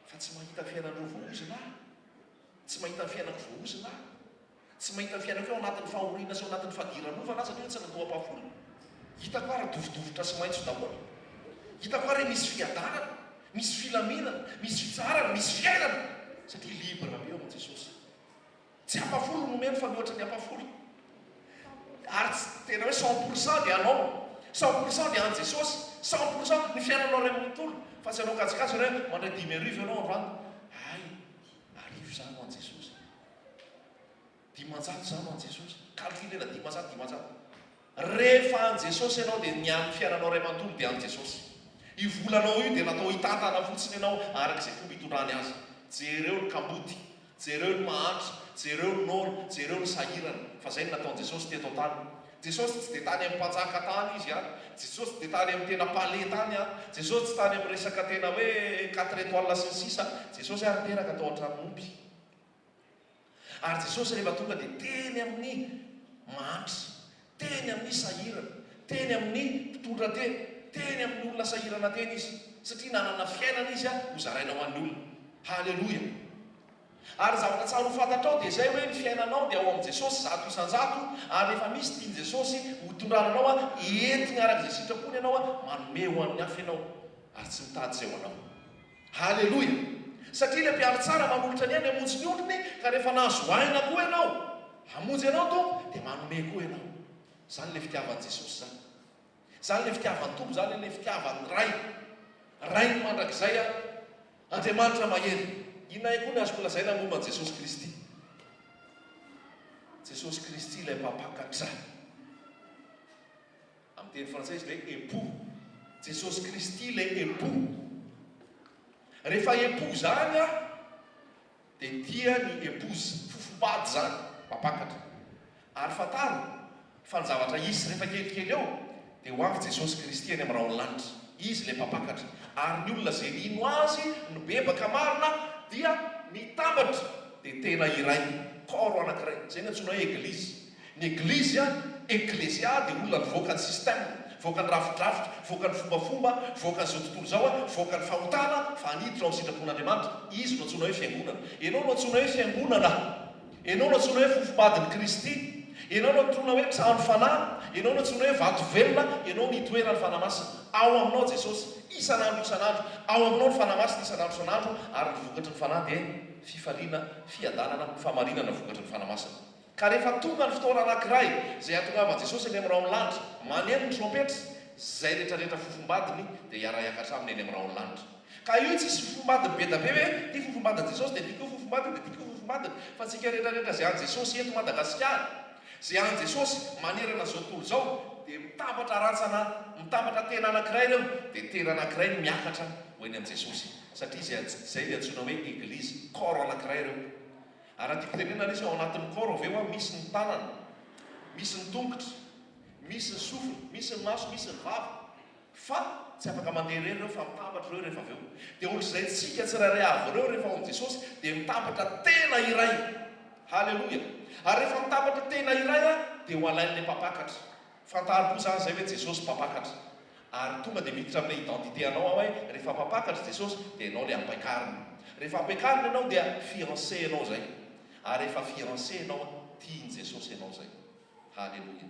fa tsy mahita fiainan'ireo voaozona aho, tsy mahita ny fiainako voaozona aho, tsy mahita ny fiainako hoe ao anatin'ny fahoriana sy ao anatin'ny fadiranovana aho satria hoe tsy nandoa ampahafolony. Hitako ary dovidovitra sy maitso daholo. Hitako ary hoe misy fiadanana, misy filaminana, misy fitsaharana, misy fiainana satria libre be ao amin'i Jesosy. Tsy ampafolo no omeny fa mihoatra ny ampafolo. Ary tsy tena hoe 100% dia anao. 100% dia an'i Jesosy. 100% ny fiainanao iray manontolo. Fa tsy hanao kajikajy ianao hoe mandray 5000 ianao androany. Hay, arivo izany ho an'i Jesosy. 500 izany ho an'i Jesosy. Calculena 500, 500. Rehefa an'i Jesosy ianao dia ny amin'ny fiainanao iray manontolo dia an'i Jesosy. Io volanao io dia natao hitantana fotsiny ianao araka izay fomba itondrany azy. Jereo ny kamboty, jereo ny mahantra, jereo ny noana, jereo ny sahirana. Fa izay no nataon'i Jesosy teto an-tany. Jesosy tsy dia tany amin'ny mpanjaka tany Izy an. Jesosy tsy dia tany amin'ny tena palais tany an. Jesosy tsy tany amin'ny resaka tena hoe quatre étoiles sy ny sisa. Jesosy ary teraka tao an-tranon'omby. Ary Jesosy rehefa tonga dia teny amin'ny mahantra, teny amin'ny sahirana, teny amin'ny mpitondra tena, teny amin'ny olona sahirana teny Izy, satria nanana fiainana Izy ho zaraina ho an'ny olona. Haleloia! Ary ny zavatra tsara ho fantatrao dia izay hoe ny fiainanao dia ao amin'i Jesosy 100%, ary rehefa misy tian'i Jesosy ho tondrana anao, entiny araka izay sitrapony ianao, manome ho an'ny hafa ianao, ary tsy mitady izay ho anao. Haleloia! Satria ilay mpiandry tsara manolotra ny ainy hamonjy ny ondriny, ka rehefa nahazo aina koa ianao, hamonjy anao Tompo, dia manome koa ianao. Izany ilay fitiavan'i Jesosy izany. Izany ilay fitiavan'ny Tompo izany, ilay fitiavan'ny Ray. Rain'ny mandrakizay aho. Andriamanitra mahery. Inona ihany koa ny azoko lazaina momba an'i Jesosy Kristy? Jesosy Kristy ilay mpampakatra. Amin'ny teny frantsay izy dia hoe époux. Jesosy Kristy ilay époux. Rehefa époux izany an, dia tia ny épouse, fofombady izany, mpampakatra. Ary fantaro fa ny zavatra hisy rehefa kelikely eo dia ho avy Jesosy Kristy any amin'ny rahon'ny lanitra. Izy ilay mpampakatra. Ary ny olona izay nino Azy, nibebaka marina dia mitambatra dia tena iray, corps anankiray. Izay no antsoina hoe Eglizy. Ny Eglizy, Ecclesia, dia olona nivoaka ny système, nivoaka ny rafidrafitra, nivoaka ny fombafomba, nivoaka an'izao tontolo izao, nivoaka ny fahotana, fa niditra ao amin'ny sitrapon'Andriamanitra. Izy no antsoina hoe Fiangonana. Ianao no antsoina hoe Fiangonana. Ianao no antsoina hoe fofombadin'i Kristy. Ianao no antsoina hoe trano fanahy. Ianao no antsoina hoe vato velona. Ianao no itoeran'ny Fanahy Masina. Ao aminao Jesosy, isan'andro isan'andro. Ao aminao ny Fanahy Masina isan'andro isan'andro, ary ny vokatry ny Fanahy dia fifaliana, fiadanana, fahamarinana vokatry ny Fanahy Masina. Ka rehefa tonga ny fotoana anankiray izay hahatongavan'i Jesosy eny amin'ny rahon'ny lanitra, maneno ny trompetra, izay rehetrarehetra fofombadiny dia hiara-hiakatra aminy eny amin'ny rahon'ny lanitra. Ka io tsisy fofombadiny be da be hoe ity fofombadin'i Jesosy dia ity koa fofombadiny dia ity koa fofombadiny, fa tsika rehetrarehetra izay an'i Jesosy eto Madagasikara, izay an'i Jesosy manerana izao tontolo izao dia mitambatra rantsana, mitambatra tena anankiray ireo, dia tena anankiray no miakatra ho eny amin'i Jesosy, satria izay izay ilay antsoina hoe Eglizy, corps anankiray ireo. Ary raha tiako tenenana izy ao anatin'ny corps avy eo misy ny tanana, misy ny tongotra, misy ny sofina, misy ny maso, misy ny vava. Fa tsy afaka mandeha irery ireo fa mitambatra ireo rehefa avy eo. Dia ohatr'izay tsika tsirairay avy ireo rehefa ao amin'i Jesosy dia mitambatra tena iray. Haleloia! Ary rehefa mitambatra tena iray dia ho alain'ilay mpampakatra. Fantaro koa izany izay hoe Jesosy mpampakatra. Ary tonga dia miditra amin'ilay identité anao aho hoe rehefa mpampakatra Jesosy dia ianao ilay ampiakarina. Rehefa ampiakarina ianao dia fiancé ianao izay. Ary rehefa fiancé ianao tian'i Jesosy ianao izay. Haleloia.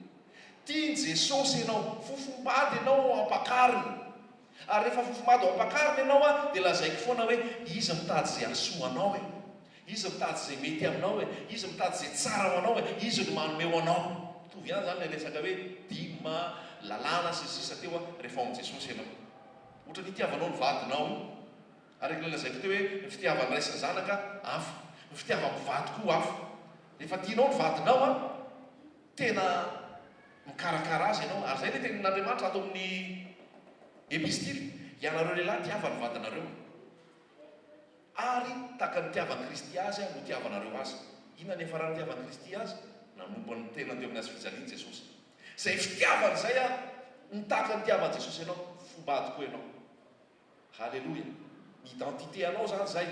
Tian'i Jesosy ianao. Fofombady ianao ao ampakarina. Ary rehefa fofombady ao ampakarina ianao dia lazaiko foana hoe Izy mitady izay hahasoa anao e. Izy mitady izay mety aminao e, Izy mitady izay tsara ho anao e, Izy no manome ho anao. Mitovy ihany izany ilay resaka hoe dime, lalàna sy ny sisa teo a, rehefa ao amin'i Jesosy ianao. Ohatran'ny itiavanao ny vadinao io. Araka ilay lazaiko teo hoe ny fitiavan'ny ray sy ny zanaka hafa, ny fitiavan'ny mpivady koa hafa. Rehefa tianao ny vadinao a, tena mikarakara azy ianao. Ary izay ilay tenin'Andriamanitra ato amin'ny epistily, ianareo lehilahy tiava ny vadinareo. Ary tahaka ny nitiavan'i Kristy azy no itiavanareo azy. Inona ny niafaran'ny nitiavan'i Kristy azy? Nanompo ny tenany teo amin'ny hazo fijaliana Jesosy. Izay fitiavana izay no tahaka ny nitiavan'i Jesosy anao, fombady koa ianao. Haleloia! Ny identité anao izany izay.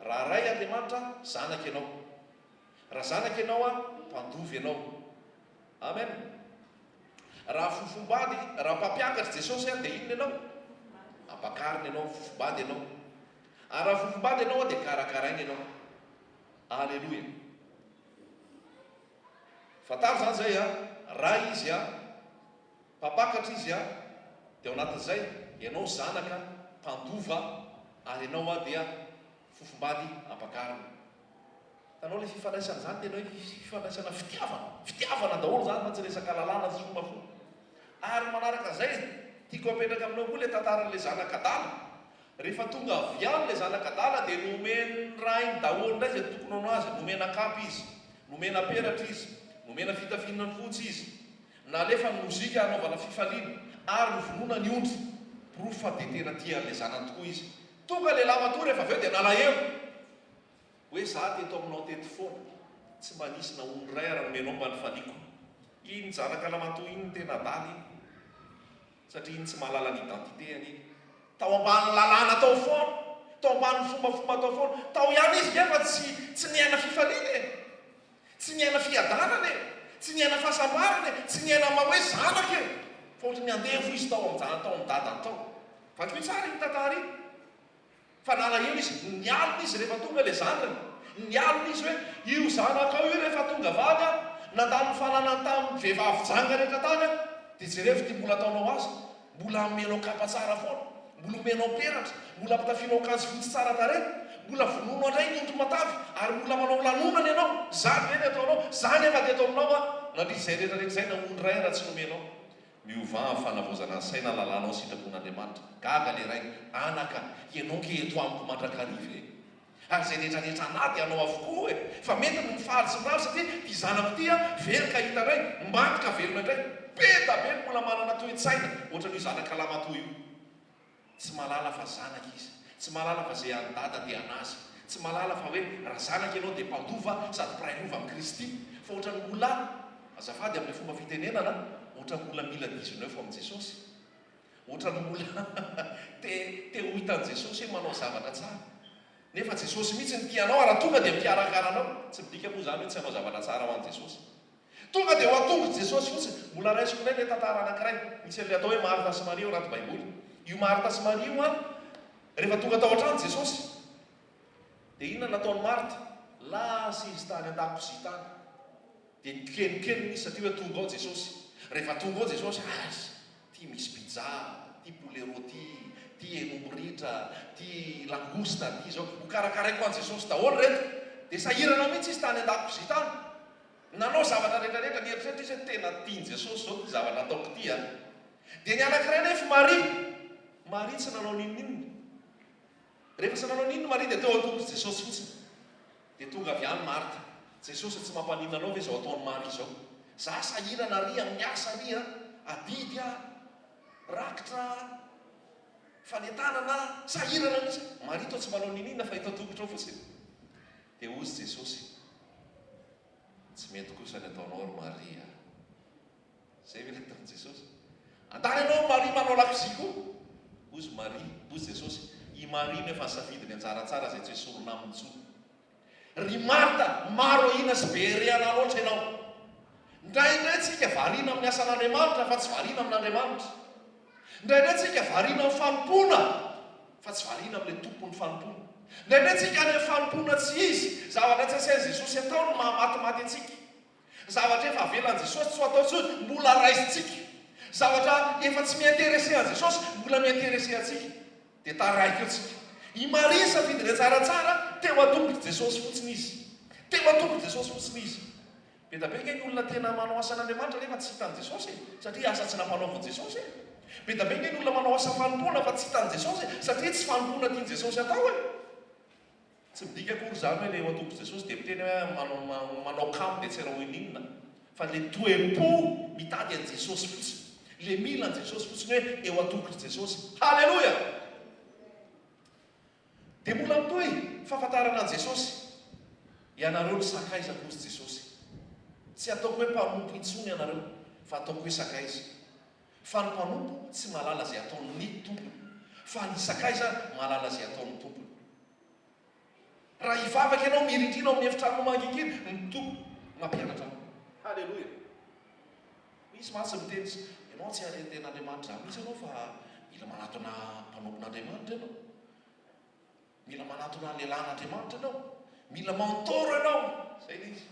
Raha Ray Andriamanitra, zanaka ianao. Raha zanaka ianao, mpandova ianao. Amen! Raha fofombady, raha mpampiakatra Jesosy dia inona ianao? Ampakarina ianao, fofombady ianao. Ary raha fofombady ianao dia karakaraina ianao. Aleloia. Fantaro izany izay an, Ray Izy an, Mpampakatra Izy an, dia ao anatin'izay ianao zanaka mpandova ary ianao dia fofombady ampakarina. Hitanao ilay fifandraisana izany tena hoe fifandraisana fitiavana, fitiavana daholo izany fa tsy resaka lalàna sy fombafomba. Ary manaraka izay, tiako apetraka aminao koa ilay tantaran'ilay zanaka adala. Rehefa tonga avy any ilay zanaka adala dia nomen'ny rainy daholo indray izay tokony ho azy, nomena kapa izy. Nomena peratra izy, nomena fitafiana fotsy izy, nalefa ny mozika hanaovana fifaliana, ary novonoina ny ondry. Porofo fa dia tena tia an'ilay zanany tokoa izy. Tonga ilay lahimatoa rehefa avy eo dia nalahelo. Hoe za teto aminao teto foana, tsy mba nisy na ondry iray ara nomenao mba nifaliako. Iny zanaka lamatoa iny no tena adala iny. Satria iny tsy mahalala ny identité-ny iny. Tao ambanin'ny lalàna tao foana, tao ambanin'ny fombafomba tao foana. Tao ihany izy nefa tsy tsy niaina fifaliana e! Tsy niaina fiadanana e! Tsy niaina fahasambarana e! Tsy niaina maha hoe zanaka e! Fa ohatran'ny andevo izy tao amin-janany tao amin'ny dadany tao. Vakio tsara iny tantara iny. Fa nalahelo izy, nialona izy rehefa tonga ilay zandriny. Nialona izy hoe, Io zanakao io rehefa tonga vady aho, nandany ny fananany tamin'ny vehivavy janga rehetra tany aho, dia jerevo ity mbola ataonao azy, mbola omenao kapa tsara foana, mbola omenao peratra, mbola ampitafianao akanjo fotsy tsara tarehy, mbola vonoinao indray ny ondry matavy, ary mbola manao lanonana ianao. Izany ve ny ataonao? Izaho nefa teto aminao aho, nandritra izay rehetra rehetra izay, na ondry iray ara tsy nomenao. Miovà amin'ny fanavaozana ny saina lalànao ny sitrapon'Andriamanitra. Gaga le rainy, anaka, ianao nge eto amiko mandrakariva e! Ary izay rehetra rehetra anà dia anao avokoa e! Fa mety ny mifaly sy mirary satria ity zanako ity an, very ka hita indray, maty ka velona indray. Be da be ny mbola manana toe-tsaina ohatran'io zanaka lamatoa io. Tsy mahalala fa zanaka izy. Tsy mahalala fa izay an'i Dada dia an'azy. Tsy mahalala fa hoe raha zanaka ianao dia mpandova sady mpiray lova amin'i Kristy. Fa ohatran'ny mbola, azafady amin'ilay fomba fitenenana, ohatran'ny mbola mila dix-neuf amin'i Jesosy. Ohatran'ny mbola te te ho hitan'i Jesosy hoe manao zavatra tsara. Nefa Jesosy mihitsy no tia anao ary tonga dia mikarakara anao. Tsy midika moa izany hoe tsy hanao zavatra tsara ho an'i Jesosy. Tonga dia ho an-tongotr'i Jesosy fotsiny. Mbola raisiko indray ilay tantara anankiray. Misy an'ilay atao hoe Marta sy Maria ao anaty Baiboly. Io Marta sy Maria io an, rehefa tonga tao an-trano Jesosy, dia inona no nataon'i Marta? Lasa izy tany an-dakozia tany. Dia nikenokenona izy satria hoe tonga ao Jesosy. Rehefa tonga ao Jesosy, aiza! Ty misy pizza, ty poulet rôti, ty hen'omby ritra, ty langouste, ty izao. Hokarakaraiko an'i Jesosy daholo ireto. Dia sahirana mihitsy izy tany an-dakozia tany. Nanao zavatra rehetra rehetra, nieritreritra izy hoe tena tian'i Jesosy izao ity zavatra ataoko ity an! Dia ny anankiray nefa Maria, Maria tsy nanao n'inon'inona. Rehefa tsy nanao n'inona Maria dia teo an-tongotr'i Jesosy fotsiny. Dia tonga avy any Marta, Jesosy tsy mampaninona anao ve izao ataon'i Maria izao? Za sahirana ary amin'ny asa ary an, adidy aho, rakitra aho, fanentanana aho, sahirana mihitsy. Maria toa tsy manao n'inon'inona fa eto an-tongotrao fotsiny. Dia hozy Jesosy, Tsy mety kosa ny ataonao ry Maria a! Izay ve ilay ataon'i Jesosy? Andany ianao Maria manao lakozia koa! Hozy Maria, hozy Jesosy, i Maria no efa nisafidy ny anjara tsara izay tsy hesorina aminy intsony. Ry Marta, maro ahiana sy be herehana loatra ianao. Indraindray tsika variana amin'ny asan'Andriamanitra fa tsy variana amin'Andriamanitra. Indraindray tsika variana amin'ny fanompoana fa tsy variana amin'ilay Tompon'ny fanompoana. Indraindray tsika any amin'ny fanompoana tsy izy, zavatra tsy asain'i Jesosy atao no mahamatimaty antsika. Zavatra efa avelan'i Jesosy tsy ho atao intsony, mbola raisintsika. Zavatra efa tsy mi-intéresser an'i Jesosy, mbola mi-intéresser antsika. Dia taraiky eo tsika. I Maria nisafidy ilay tsaratsara, teo an-tongotr'i Jesosy fotsiny izy. Teo an-tongotr'i Jesosy fotsiny izy. Be da be nge ny olona tena manao asan'Andriamanitra nefa tsy hitan'i Jesosy e! Satria asa tsy nampanaovin'i Jesosy e! Be da be nge ny olona manao asa fanompoana fa tsy hitan'i Jesosy e! Satria tsy fanompoana tian'i Jesosy atao e! Tsy midika akory izany hoe le eo an-tongotr'i Jesosy dia miteny hoe manao manao kamo dia tsy hanao ininona fa le toe-po mitady an'i Jesosy fotsiny, le mila an'i Jesosy fotsiny hoe eo an-tongotr'i Jesosy. Haleloia! Dia mbola mitohy fahafantarana an'i Jesosy. Ianareo no sakaizako hozy Jesosy. Tsy ataoko hoe mpanompo intsony ianareo fa ataoko hoe sakaiza. Fa ny mpanompo tsy mahalala izay ataon'ny tompony, fa ny sakaiza mahalala izay ataon'ny tompony. Raha hivavaka ianao mirindrina ao amin'ny efitranonao mangingina, ny Tompo mampianatra anao. Haleloia. Misy mantsy miteny tsy, ianao tsy aretin'Andriamanitra izany mihitsy ianao fa mila manatona mpanompon'Andriamanitra ianao. Mila manatona lehilahin'Andriamanitra ianao. Mila mentor ianao. Izay ilay izy.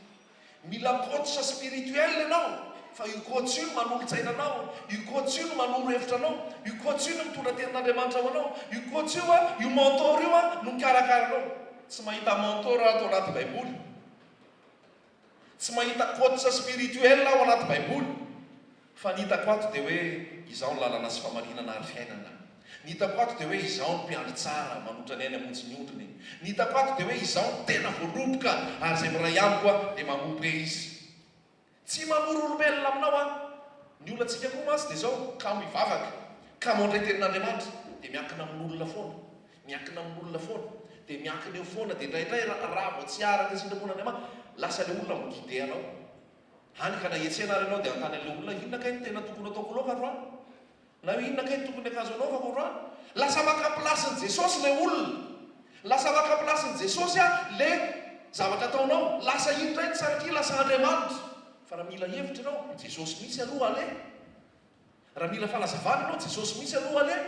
Mila coach spirituel ianao. Fa io coach io no manolo-tsaina anao, io coach io no manoro hevitra anao, io coach io no mitondra tenin'Andriamanitra ho anao, io coach io, io mentor io no mikarakara anao. Tsy mahita mentor ato anaty Baiboly. Tsy mahita coach spirituel aho anaty baiboly fa ny hitako ato dia hoe izaho ny lalana sy famarinana ary fiainana. Ny hitako ato dia hoe izaho no mpiandry tsara, manotra ny ainy hamonjy ny ondriny. Ny hitako ato dia hoe izaho no tena voaloboka ary izay miray amiko dia mamoa be izy. Tsy mamory olombelona aminao aho. Ny olantsika koa mantsy dia izao, kamo hivavaka, kamo handray tenin'Andriamanitra, dia miankina amin'olona foana, miankina amin'olona foana, dia miankina eo foana, dia indraindray raha vao tsy araka ny sitrapon'Andriamanitra, lasa ilay olona mi-guider anao. Hany ka na hiantsena ary ianao dia hanontany an'ilay olona, inona kay no tena tokony hataoko loaka androany? Na hoe inona kay no tokony akanjo anaovako androany? Lasa maka place-n'i Jesosy ilay olona. Lasa maka place-n'i Jesosy ilay zavatra ataonao. Lasa iny indray ny sanatria lasa Andriamanitra. Fa raha mila hevitra ianao, Jesosy mihitsy aloha aleha. Raha mila fanazavana ianao, Jesosy mihitsy aloha aleha.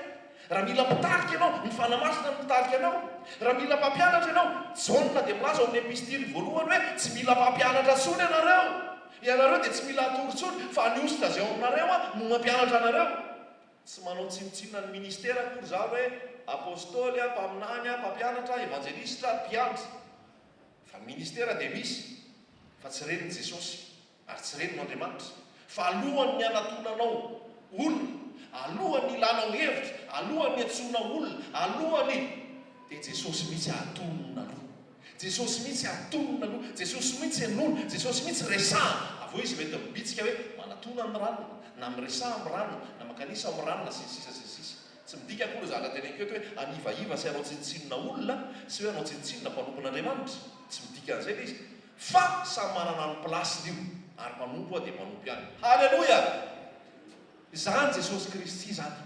Raha mila mpitarika ianao, ny Fanahy Masina no mitarika anao. Raha mila mpampianatra ianao, Jaona dia milaza ao amin'ny epistily voalohany hoe tsy mila mpampianatra intsony ianareo. Ianareo dia tsy mila atoro intsony fa ny hosotra izay ao aminareo no mampianatra anareo. Tsy manao tsinontsinona ny ministera akory izaho hoe apostoly, mpaminany, mpampianatra, evanjelistra, mpiandry. Fa ny ministera dia misy fa tsy renin'i Jesosy ary tsy reniny Andriamanitra. Fa alohan'ny hanatonanao olona, alohan'ny hilanao hevitra, alohan'ny hiantsoanao olona, alohan'ny. Dia Jesosy mihitsy atonina aloha. Jesosy mihitsy atonina aloha, Jesosy mihitsy henoina, Jesosy mihitsy resahana, avy eo izy mety mibitsika hoe manatona ny ranona, na miresaha amin'ny ranona, na mankanisa amin'ny ranona, sy ny sisa sy ny sisa. Tsy midika akory izany zavatra teneniko eto hoe hanivaiva sy hanao tsinontsinona olona sy hoe hanao tsinontsinona mpanompon'Andriamanitra. Tsy midika an'izay ilay izy. Fa samy manana ny place-ny io, ary mpanompo aho dia mpanompo ihany. Haleloia! Izany Jesosy Kristy izany.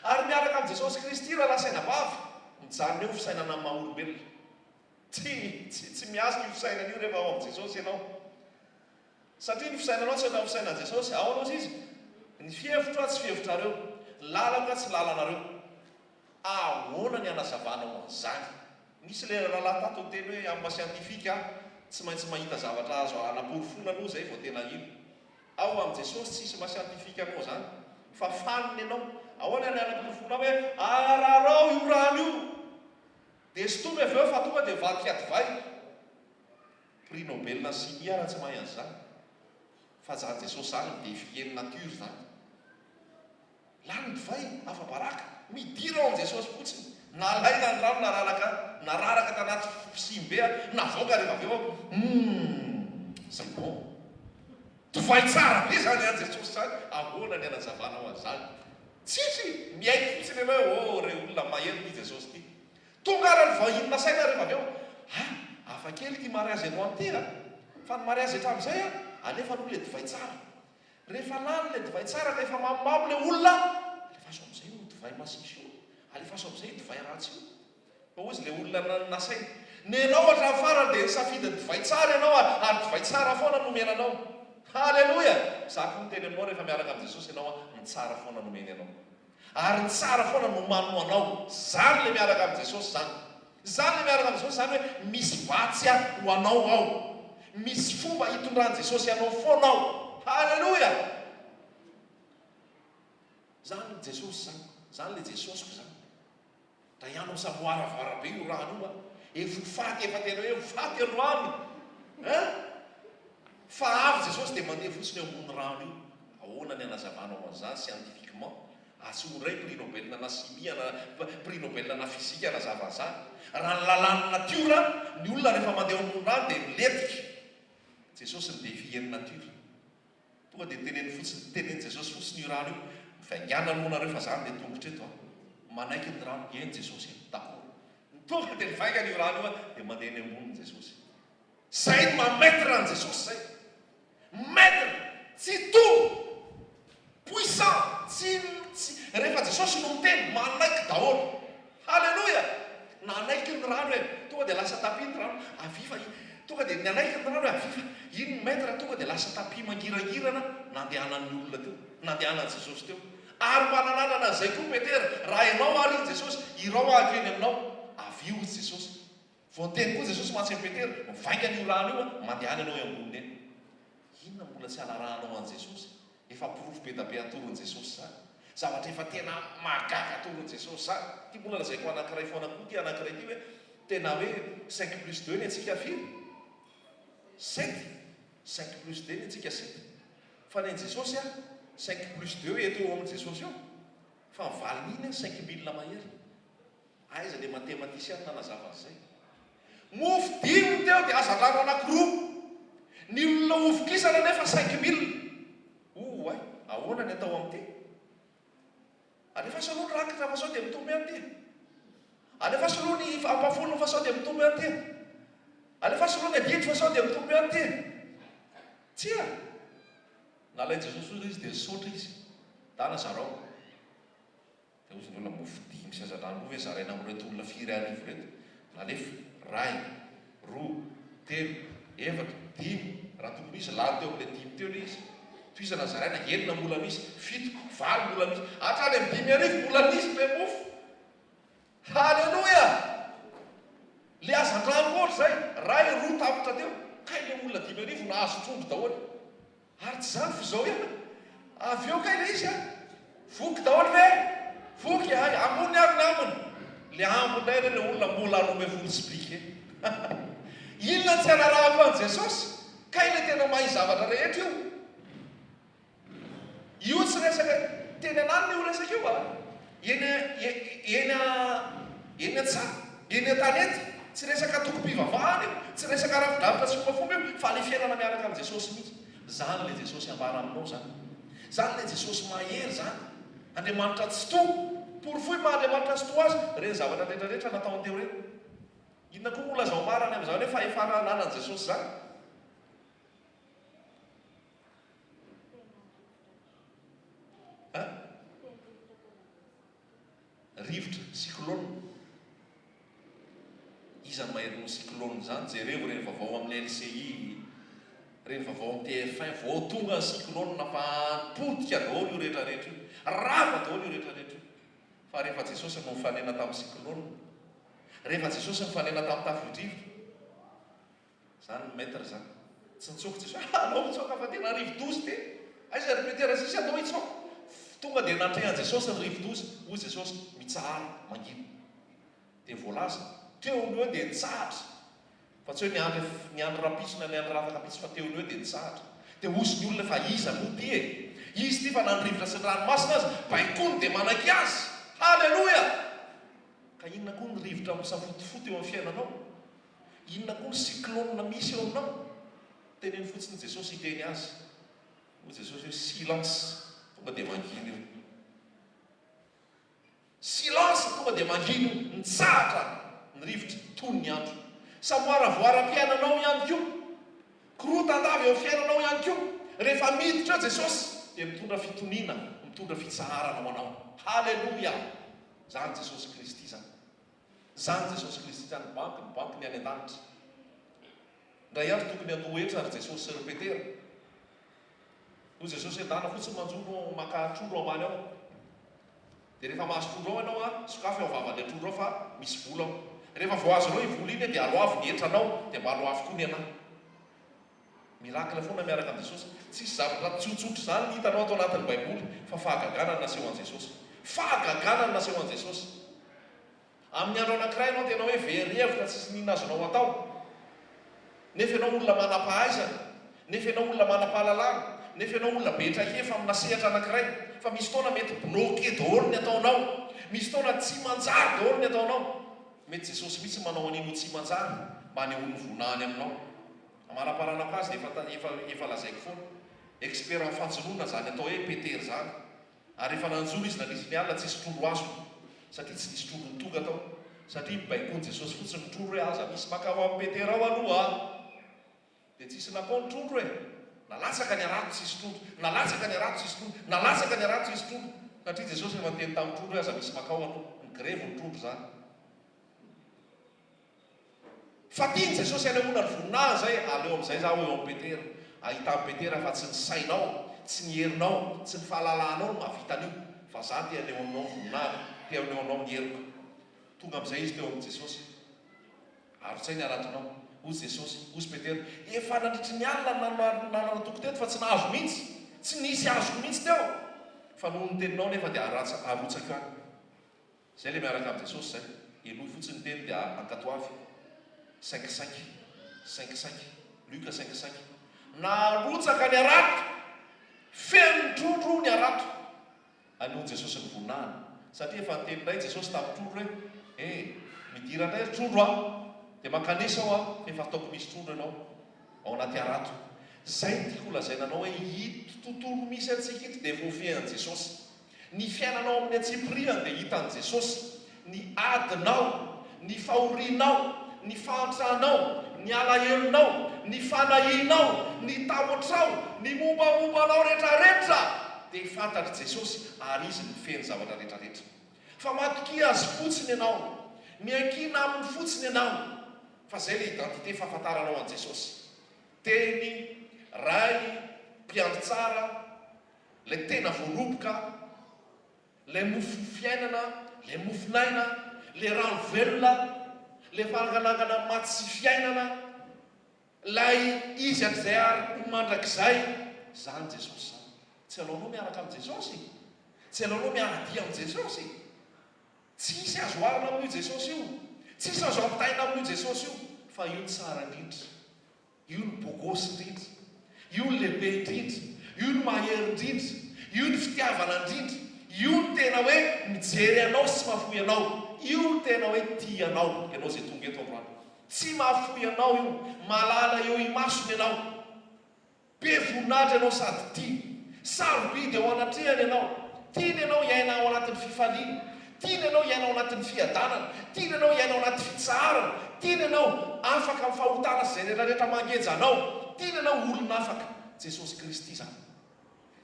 Ary miaraka amin'i Jesosy Kristy rahalahy sy anabavy, mijanona eo ny fisainana amin'ny maha olombelona. Tsy, tsy, tsy miasika io fisainana io rehefa ao amin'i Jesosy ianao. Satria ny fisainanao tsy ohatran'ny fisainan'i Jesosy. Ahoana hozy izy? Ny fihevitro aho tsy fihevitrareo, ny lalako aho tsy lalanareo. Ahoana ny hanazavanao an'izany? Nisy ilay rahalahy tato niteny hoe amin'ny maha siantifika aho, tsy maintsy mahita zavatra azo anaporofoana aloha izay vao tena hino. Ao amin'i Jesosy tsisy maha siantifika anao zany fa fanina ianao. Ahoana ny hanaporofoanao hoe ararao io rano io? Dia sintomy avy eo fa tonga dia mivadika divay. Prix Nobel ny chimie ara tsy mahay an'izany. Fa zany Jesosy zany mi-defier ny nature zany. Lany ny divay, afa-baraka. Midira ao amin'i Jesosy fotsiny. Nalaina ny rano nararaka, nararaka tanaty fisiam-be, navoaka rehefa avy eo aho. Humm, c'est bon. Divay tsara be izany an'i Jesosy izany. Ahoana ny hanazavanao an'izany? Tsisy! Miaiky fotsiny ianao hoe, oh, re olona, mahery ity Jesosy ity. Tonga ary ny vahiny nasaina rehefa avy eo. Ah, hafa kely ity mariazy androany ity a! Fa ny mariazy hatramin'izay a, alefa aloha ilay divay tsara. Rehefa lany ilay divay tsara ka efa mamomamo ilay olona, alefaso amin'izay io divay masiso io, alefaso amin'izay io divay ratsy io. Fa hozy ilay olona nasaina, Nenao hatramin'ny farany dia nisafidy ny divay tsara ianao ary ary divay tsara foana no omena anao. Haleloia! Izaho koa miteny aminao rehefa miaraka amin'i Jesosy ianao ny tsara foana no omeny anao. Ary ny tsara foana no omany ho anao. Izany ilay miaraka amin'i Jesosy izany. Izany ilay miaraka amin'i Jesosy izany hoe misy vatsy ho anao ao. Misy fomba hitondran'i Jesosy anao foana ao. Haleloia! Izany Jesosy izany. Izany ilay Jesosiko izany. Daiano misamoaravara be io rano io a! Efa ho faty efa tena hoe ho faty androany ein! Fa avy Jesosy dia mandeha fotsiny eo ambony rano io. Ahoana ny hanazavanao an'izany scientifiquement? Aseho indray prix Nobel na chimie na prix Nobel na physique hanazava an'izany. Raha ny lalàn'ny natiora, ny olona rehefa mandeha eo ambony rano dia milentika. Jesosy mi-defier ny natiora. Tonga dia teneno fotsiny, tenenin'i Jesosy fotsiny io rano io, mivaingàna aloha nareo fa za andeha tongotra eto a! Manaiky ny rano, eny Jesosy e, d'accord. Tonga dia mivaingana io rano io a, dia mandeha eny amboniny Jesosy. Zay no maha maître an'i Jesosy zay. Maître, Tsitoha, puissant, tsy, tsy, rehefa Jesosy no miteny, manaiky daholo. Haleloia! Nanaiky ny rano e! Tonga dia lasa tapis ny rano. Avia fa i. Tonga dia nanaiky ny rano e! Avia fa iny ny maître tonga dia lasa tapis mangirangirana nandehanan'ny olona teo. Nandehanan'i Jesosy teo. Ary mba nanandrana an'izay koa Petera, Raha ianao ary iny Jesosy, irao aho hankeny aminao. Avia hoy Jesosy. Vao niteny koa Jesosy mantsy amin'i Petera, Mivaingana io rano io an, mandehana ianao eo amboniny eny. Inona no mbola tsy hanarahanao an'i Jesosy? Efa porofo be da be atoron'i Jesosy izany. Zavatra efa tena mahagaga atoron'i Jesosy izany. Ity mbola lazaiko anankiray foana koa ity anankiray ity hoe tena hoe cinq plus deux ny antsika firy? Sept. Cinq plus deux ny antsika sept. Fa ny an'i Jesosy an, cinq plus deux eto eo amin'i Jesosy eo. Fa ny valin'iny an 5000 mahery. Aiza le matematisiana nanazava an'izay? Mofo dimy ny teo dia hazandrano anakiroa. Ny olona hovokisana nefa 5000. Oay, ahoana ny atao amin'ity? Alefaso aloha ny rakitra fa sao dia mitombo ihany ity. Alefaso aloha ny ampahafolony fa sao dia mitombo ihany ity. Alefaso aloha ny adidy fa sao dia mitombo ihany ity. Tsia! Nalain'i Jesosy hoy izy dia nisaotra izy. Dana zarao. Dia hozy ny olona, mofo dimy sy hazandrano roa ve zaraina amin'ireto olona firy arivo ireto? Nalefa, iray, roa, telo, efatra, dimy, raha tokony ho izy lany teo amin'ilay dimy teo ilay izy. Tohizana ny zaraina, enina mbola misy, fito, valo mbola misy, hatrany amin'ny 5000 mbola nisy ilay mofo. Haleloia! Ilay hazandrano koa ohatr'izay, iray, roa tapitra teo, kay ilay olona 5000 nahazo trondro daholo. Ary tsy izany f'izao ihany, avy eo kay ilay izy an! Voky daholo ve? Voky hay, ambony ary ny ambiny! Ilay ambiny indray re ilay olona mbola 12 sobika e! Inona no tsy hanarahako an'i Jesosy? Kay ilay tena mahay zavatra rehetra io! Io tsy resaka teny an'alina io resaka io a! Eny eny eny an-tsaha, eny an-tanety, tsy resaka antokom-pivavahana io, tsy resaka rafidrafitra sy fombafomba io, fa ilay fiainana miaraka amin'i Jesosy mihitsy. Izany ilay Jesosy ambara aminao izany. Izany ilay Jesosy mahery izany. Andriamanitra Tsitoha. Porofoy maha Andriamanitra Tsitoha Azy ireny zavatra rehetra rehetra nataony teo ireny. Inona koa moa lazao marina amin'izany hoe fahefana ananan'i Jesosy izany? An? Rivotra, cyclone. Iza no mahery noho cyclone izany? Jereo ireny vaovao amin'ny LCI, ireny vaovao amin'ny TF1, vao tonga ny cyclone fa potika daholo io rehetra rehetra io. Rava daholo io rehetra rehetra io. Fa rehefa Jesosy no nifanena tamin'ny cyclone, rehefa Jesosy nifanena tamin'ny tafio-drivotra, Zany ny maître zany. Tsy nitsoaka Jesosy hoe alao mitsoaka fa tena rivodoza ity. Aiza ry Petera sisa andao hitsoaka. Tonga dia natrehan'i Jesosy ny rivodoza. Hoy Jesosy, mitsahara, mangina. Dia voalaza, teo no eo dia nitsahatra. Fa tsy hoe niandry niandry rahampitso na niandry rahafakampitso fa teo no eo dia nitsahatra. Dia hozy ny olona fa iza moa ity e? Izy ity fa na ny rivotra sy ny ranomasina aza baikoany dia manaiky azy. Haleloia! Ka inona koa ny rivotra misafotofoto eo amin'ny fiainanao? Inona koa ny cyclone misy eo aminao? Teneno fotsiny Jesosy hiteny azy. Hoy Jesosy hoe silence, tonga dia mangina io. Silence, tonga dia mangina io. Nitsahatra ny rivotra, tony ny andro. Samoaravoaram-piainanao ihany koa. Korotan-dava eo amin'ny fiainanao ihany koa. Rehefa miditra eo Jesosy dia mitondra fitoniana, mitondra fitsaharana ho anao. Haleloia! Izany Jesosy Kristy izany. Zany Jesosy Kristy zany banky ny banky ny any an-danitra. Indray andro tokony handoa hetra ry Jesosy sy ry Petera. Hoy Jesosy hoe ndana fotsiny manjono maka trondro ambany ao. Dia rehefa mahazo trondro ao ianao an, sokafy ao vavan'ilay trondro ao fa misy vola ao. Rehefa voahazonao io vola iny dia aloavy ny hetranao dia mba aloavy koa ny anah. Miracle foana miaraka amin'i Jesosy. Tsisy zavatra tsotsotra izany ny hitanao ato anatin'ny baiboly fa fahagagana no naseho an'i Jesosy. Fahagagana no naseho an'i Jesosy. Amin'ny andro anankiray ianao tena hoe very hevitra tsisy n'inona azonao atao. Nefa ianao olona manam-pahaizana, nefa ianao olona manam-pahalalana, nefa ianao olona be traikefa amina sehatra anankiray. Fa misy fotoana mety bloqué daholo ny ataonao. Misy fotoana tsy manjary daholo ny ataonao. Mety Jesosy mihitsy manao an'iny ho tsy manjary mba hanehoany ny voninahiny aminao. Amaraparanako azy dia efa efa efa lazaiko foana. Expert amin'ny fanjonoana izany atao hoe Peter izany. Ary efa nanjono izy nandritry ny alina tsisy trondro azony. Satria tsy nisy trondro nitonga tao. Satria nibaikoan'i Jesosy fotsiny ny trondro hoe aza misy makao amin'i Petera ao aloha a! Dia tsisy nakao ny trondro e! Nalatsaka ny harato tsisy trondro. Nalatsaka ny harato tsisy trondro. Nalatsaka ny harato tsisy trondro. Satria Jesosy efa niteny tamin'ny trondro hoe aza misy makao aloha. Nigrevy ny trondro izany. Fa tian'i Jesosy hanehoana ny voninahiny izay, aleo amin'izay izaho eo amin'i Petera. Ahitan'i Petera fa tsy ny sainao, tsy ny herinao, tsy ny fahalalanao no mahavita an'io, fa izaho te haneho aminao ny voninahiko, te haneho anao ny heriko. Tonga amin'izay izy teo amin'i Jesosy. Arotsay ny haratonao, hoy Jesosy. Hoy Petera, Efa nandritry ny alina no nanana toko teto fa tsy nahazo mihitsy. Tsy nisy azoko mihitsy teo. Fa noho ny teninao anefa dia arotsako any. Zay le miaraka am Jesosy zay, henoy fotsiny ny teny dia ankatoavy. Cinq cinq. Cinq cinq. Luc cinq cinq. Narotsaka ny harato! Feno ny trondro ny harato. Hanehoan'i Jesosy ny voninahiny. Satria efa niteny indray Jesosy tamin'ny trondro hoe, Eh, midira indray ry trondro a! Dia mankanesa aho a, fa efa ataoko misy trondro ianao ao anaty harato. Izay no tiako holazaina anao hoe ito tontolo misy antsika ito dia voafehin'i Jesosy. Ny fiainanao amin'ny antsipirihany dia hitan'i Jesosy. Ny adinao, ny fahorianao, ny fahantranao, ny alahelonao, ny fanahianao, ny tahotrao, ny mombamomba anao retraretra dia fantatr'i Jesosy ary Izy mifehy ny zavatra retraretra. Fa matokia Azy fotsiny ianao, miankina Aminy fotsiny ianao, fa izay ilay identité fahafantaranao an'i Jesosy. Teny, Ray, Mpiandry tsara, ilay tena voaloboka, Ilay mofo fiainana, ilay mofon'aina, ilay rano velona, ilay fananganangana ny maty sy fiainana, ilay Izy hatrizay ary ho mandrakizay, izany Jesosy izany. Tsy aleonao miaraka amin'i Jesosy? Tsy aleonao miara-dia amin'i Jesosy? Tsy misy azo oharina amin'io Jesosy io. Tsisy azo ampitahaina amin'io Jesosy io, fa io no tsara indrindra. Io no bogosy indrindra, io no lehibe indrindra, io no mahery indrindra, io no fitiavana indrindra, io no tena hoe mijery anao sy mahafoy anao, io no tena hoe tia anao, ianao izay tonga eto androany. Tsy mahafoy anao io, malala eo imasony ianao. Be voninahitra ianao sady tiany. Sarobidy eo anatrehany ianao. Tiany ianao hiaina ao anatin'ny fifaliana. Tiany ianao hiaina ao anatin'ny fiadanana. Tiany ianao hiaina ao anaty fitsaharana. Tiany ianao afaka amin'ny fahotana sy izay rehetra rehetra mangeja anao. Tiany ianao ho olona afaka. Jesosy Kristy izany.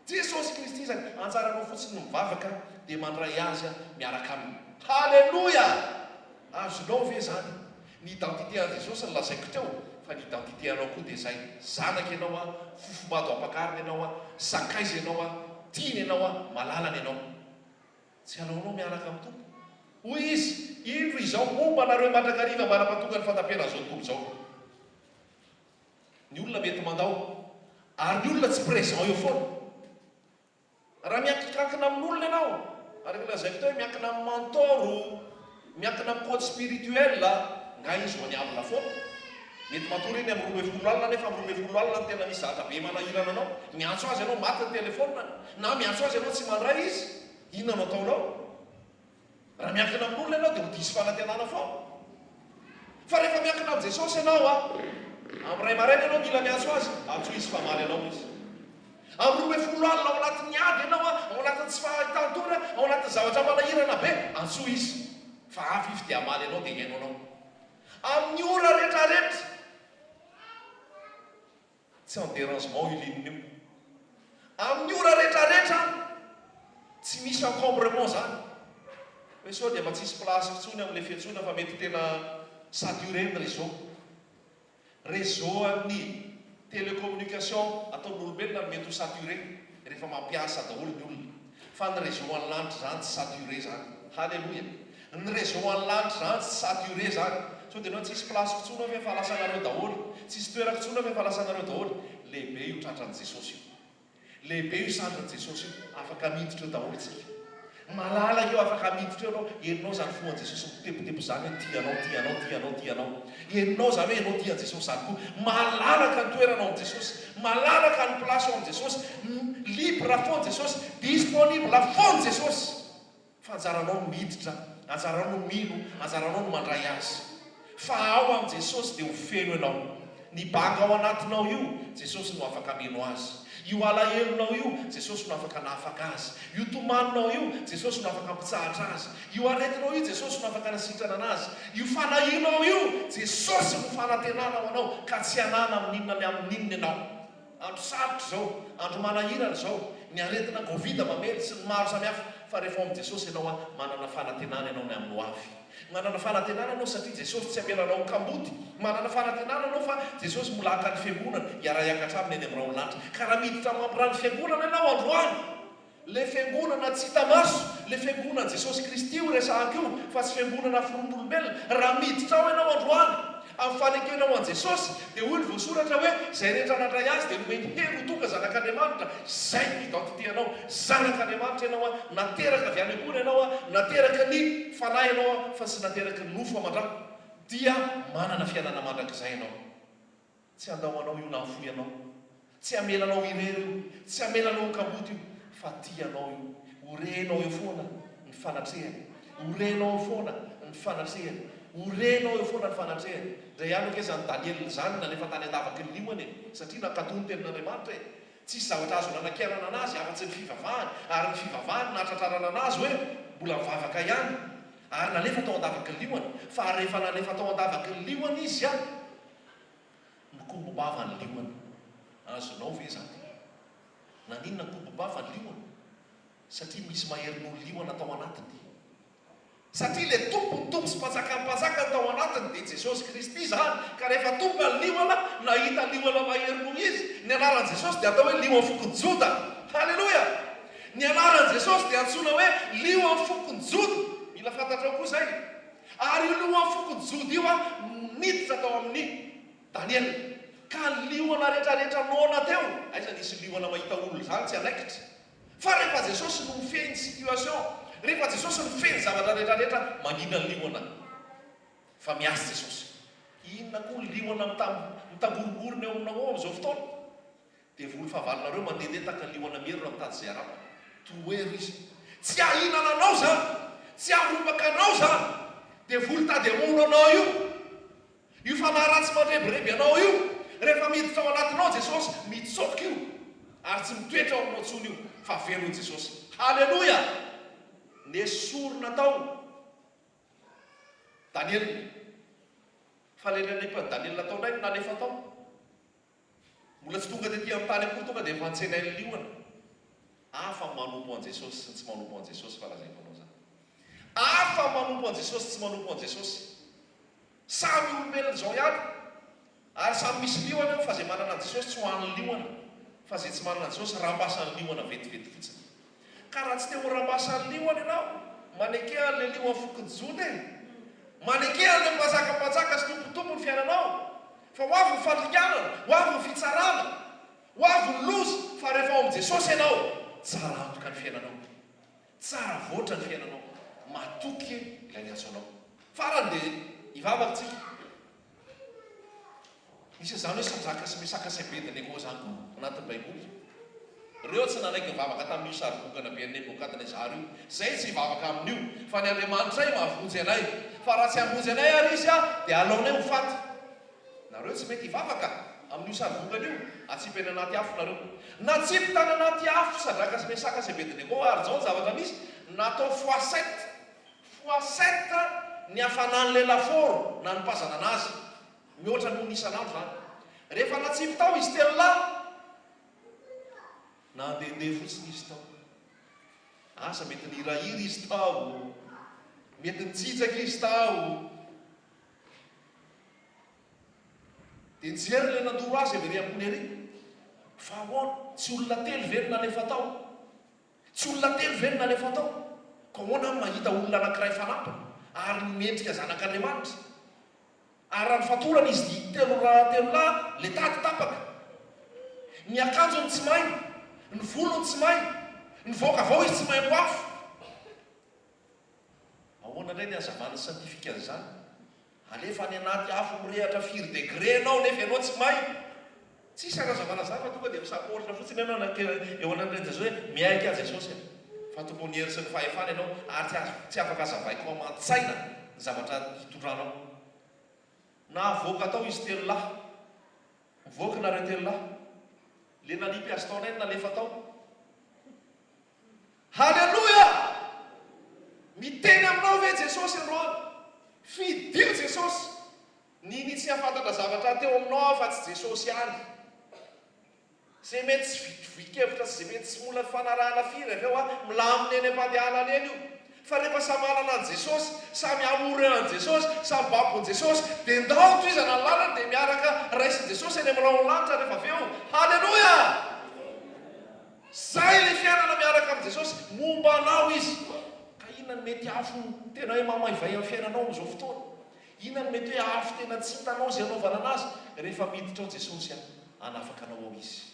Jesosy Kristy izany. Anjaranao fotsiny ny mivavaka dia mandray Azy miaraka Aminy. Haleloia! Azonao ve izany? Ny identité an'i Jesosy no lazaiko teo, fa ny identité anao koa dia izay, zanaka ianao an, fofombado ampakarina ianao an, sakaiza ianao an, tiana ianao an, malalany ianao. Tsy halaonao miaraka amin'ny Tompo. Hoy Izy, Indro Izaho momba anareo mandrakariva mandra-pahatonga ny fataperan'izao tontolo izao. Ny olona mety mandao, ary ny olona tsy présent eo foana. Raha miankinkankina amin'olona ianao, araka ny lazaiko teo hoe miankina amin'ny mentor, miankina amin'ny coach spirituel, nga izy joignable foana? Mety matory eny amin'ny 12 alina nefa amin'ny 12 alina no tena misy zavatra be manahirana anao, miantso azy ianao maty ny telephone-ny, na miantso azy ianao tsy mandray izy, inona no ataonao? Raha miankina amin'olona ianao dia ho diso fanantenana foana. Fa rehefa miankina amin'i Jesosy ianao a, amin'ny iray maraina ianao mila miantso Azy, antsoy Izy fa hamaly anao Izy. Amin'ny 12 alina ao anatin'ny ady ianao a, ao anatin'ny tsy fahahitan-tory, ao anatin'ny zavatra manahirana be, antsoy Izy fa avy Izy dia hamaly anao dia hihaino anao. Amin'ny ora rehetrarehetra. Tsy en dérangement io ligne io. Amin'ny ora retraretra tsy misy encombrement zany. Hoe sao dia mba tsisy place intsony amin'ilay fiantsoana fa mety tena saturé ny réseau. Réseau an'ny télécommunication ataon'olombelona no mety ho saturé rehefa mampiasa daholo ny olona. Fa ny réseau an'ny lanitra izany tsy saturé zany. Haleloia. Ny réseau an'ny lanitra izany tsy saturé zany. Sao dia ianao tsisy place intsony ao fa efa lasanareo daholo. Tsisy toerako intsony ao fa efa lasanareo daholo. Lehibe io tratran'i Jesosy io. Lehibe io sandrin'i Jesosy io. Afaka miditra eo daholo tsika. Malalaka eo afaka miditra eo ianao. Henonao izany fo an'i Jesosy mitepotepo izany hoe tia anao, tia anao, tia anao, tia anao. Henonao izany hoe ianao tia an'i Jesosy izany koa. Malalaka ny toerana ao amin'i Jesosy. Malalaka ny place ao amin'i Jesosy. Libre foana Jesosy. Disponible foana Jesosy. Fa anjaranao no miditra, anjaranao no mino, anjaranao no mandray Azy. Fa ao amin'i Jesosy dia ho feno ianao. Ny banga ao anatinao io, Jesosy no afaka hameno azy. Io alahelonao io, Jesosy no afaka nahafaka azy. Io tomaninao io, Jesosy no afaka hampitsahatra azy. Io aretinao io, Jesosy no afaka nasitrana anazy. Io fanahianao io, Jesosy no fanantenana ho anao, ka tsy hanana amin'inona ny amin'inona ianao. Andro sarotra izao, andro manahirana izao, ny aretina covid mamely sy ny maro samihafa, fa rehefa ao amin'i Jesosy ianao an, manana fanantenana ianao ny amin'ny ho avy. Manana fanantenana ianao satria Jesosy tsy hamela anao ho kamboty. Manana fanantenana ianao fa Jesosy mbola haka ny fiangonana, hiara-hiakatra aminy any amin'ny rahon'ny lanitra. Ka raha miditra mampirà ny fiangonana ianao androany, Le fiangonana tsy hita maso, le fiangonan'i Jesosy Kristy io resahako io fa tsy fiangonana foronin'olombelona. Raha miditra ao ianao androany, amin'ny fanekenao an'i Jesosy, dia hoy ny voasoratra hoe, izay rehetra nandray Azy dia nomeny hery ho tonga zanak'Andriamanitra, izay no identité anao, zanak'Andriamanitra ianao an, nateraka avy any ambony ianao an, nateraka ny Fanahy ianao an, fa tsy nateraky ny nofo aman-dra, dia manana fiainana mandrakizay ianao. Tsy handao anao io na hahafoy anao. Tsy hamela anao irery io. Tsy hamela anao ho kamboty io. Fa tia anao io. Ho renao eo foana ny fanatrehany. Ho renao eo foana ny fanatrehany. Ho renao eo foana ny fanatrehany. Indray andro ange izany Daniela izany nalefa tany an-davaky ny liona e! Satria nankatò ny tenin'Andriamanitra e! Tsisy zavatra azo nanakianana anazy afa-tsy ny fivavahany, ary ny fivavahany nahatratrarana anazy hoe mbola mivavaka ihany. Ary nalefa tao an-davaky ny liona. Fa rehefa nalefa tao an-davaky ny liona izy an! Nikombom-bava ny liona. Azonao ve izany? Naninona nikombom-bava ny liona? Satria misy mahery noho ny liona tao anatiny. Satria ilay Tompon'ny tompo sy Mpanjakan'ny mpanjaka no tao anatiny, dia Jesosy Kristy izany. Ka rehefa tonga ny liona, nahita liona mahery noho izy. Ny anaran'i Jesosy dia atao hoe Lion'ny fokon'i Joda. Haleloia! Ny anaran'i Jesosy dia antsoina hoe Lion'ny fokon'i Joda. Mila fantatrao koa izay. Ary io Lion'ny fokon'i Joda io no niditra tao amin'i Daniela. Ka ny liona rehetrarehetra noana teo, aiza nisy liona mahita olona izany tsy hanaikitra? Fa rehefa Jesosy no mifehy ny situation, rehefa Jesosy mifehy ny zavatra rehetra rehetra, mangina ny liona. Fa miasa Jesosy. Inona koa ny liona mitangorongorona eo aminao ao amin'izao fotoana? Devoly fahavalonareo mandehandeha tahaka ny liona mierona mitady izay harapany. Tohero izy. Tsy hahinana anao izany. Tsy harombaka anao izany. Devoly tady hamono anao io. Io fanahy ratsy mandrebireby anao io, rehefa miditra ao anatinao Jesosy, mitsoaka io, ary tsy mitoetra ao aminao intsony io, fa velon'i Jesosy. Haleloia! Nesorina tao Daniela. Fa ilay nalefan'i Daniela tao indray no nalefa tao. Mbola tsy tonga tety an-tany akory tonga dia efa antsenain'ny liona. Hafa ny manompo an'i Jesosy sy ny tsy manompo an'i Jesosy fa lazaiko anao izany. Hafa ny manompo an'i Jesosy sy tsy manompo an'i Jesosy. Samy olombelona izao ihany. Ary samy misy liona eo fa izay manana an'i Jesosy tsy ho an'ny liona. Fa izay tsy manana an'i Jesosy rambasan'ny liona vetivety fotsiny. Ka raha tsy te ho rambasan'ny liona ianao, maneke an'ilay lion'ny fokon'i Joda e! Maneke an'ilay mpanjaka mpanjaka sy tompo tompo ny fiainanao. Fa ho avy ny fandringanana, ho avy ny fitsarana, ho avy ny loza, fa rehefa ao amin'i Jesosy ianao, tsara antoka ny fiainanao, tsara voatra ny fiainanao, matoky ilay niantso anao. Farany dia hivavaka tsika. Misy an'izany hoe Sadraka sy Mesaka sy Abednego izany koa anatin'ny Baiboly. Ireo tsy nanaiky nivavaka tamin'io sarivongana be an'i Nebokadnezara io. Izay tsy hivavaka amin'io, fa ny Andriamanitray mahavonjy anay. Fa raha tsy hamonjy anay ary Izy, dia halaonay ho faty. Nareo tsy mety hivavaka amin'io sarivongana io, atsipy any anaty afo nareo. Natsipy tany anaty afo Sadraka sy Mesaka sy Abednego ary izao ny zavatra nisy, natao fois sept, fois sept ny hafanan'ilay lafaoro nanipazana anazy, mihoatra noho ny isan'andro izany. Rehefa natsipy tao izy telolahy, Nandehandeha fotsiny izy tao. Asa mety nihirahira izy tao, mety nitsitsaka izy tao. Dia nijery ilay nandoro azy avy ery ambony ery. Fa ahoana? Tsy olona telo ve no nalefa tao? Tsy olona telo ve no nalefa tao? Koa ahoana aho no mahita olona anankiray fanampiny ary mendrika zanak'Andriamanitra? Ary raha nofatorana izy di telolahy le tady tapaka. Ny akanjony tsy may, ny volony tsy may, nivoaka avy ao izy tsy maimbo afo. Ahoana indray ny hazavan'ny scientifique an'izany? Alefa any anaty afo mirehatra firy degré ianao nefa ianao tsy may. Tsisy hanazavana zany fa tonga dia misaporitra fotsiny ianao na eo anatrehan'i Jesosy hoe miaiky aho Jesosy a! Fa tompon'ny hery sy ny fahefana ianao ary tsy azo tsy afaka azavaiko aman-tsaina ny zavatra hitondranao. Navoaka tao izy telolahy. Mivoaka nareo telolahy. Le nanipy azy tao indray no nalefa tao. Haleloia! Miteny aminao ve Jesosy androany? Fidio Jesosy! Nini tsy hahafantatra zavatra teo aminao aho fa tsy Jesosy ihany. Izay mety tsy vitovian-kevitra sy izay mety tsy mbola nifanarahana firy avy eo an, milamina eny am-pandehanana eny io. Fa rehefa samy manana an'i Jesosy, samy amoureux an'i Jesosy, samy babon'i Jesosy, dia ndao tohizana ny lalana dia miaraka raisin'i Jesosy eny amin'ny rahon'ny lanitra rehefa avy eo. Haleloia! Zay ilay fiainana miaraka amin'i Jesosy, momba anao Izy. Ka inona no mety afo tena hoe mamaivay amin'ny fiainanao amin'izao fotoana? Inona no mety hoe afo tena tsy hitanao izay hanaovana anazy? Rehefa miditra ao Jesosy an, hanafaka anao ao Izy.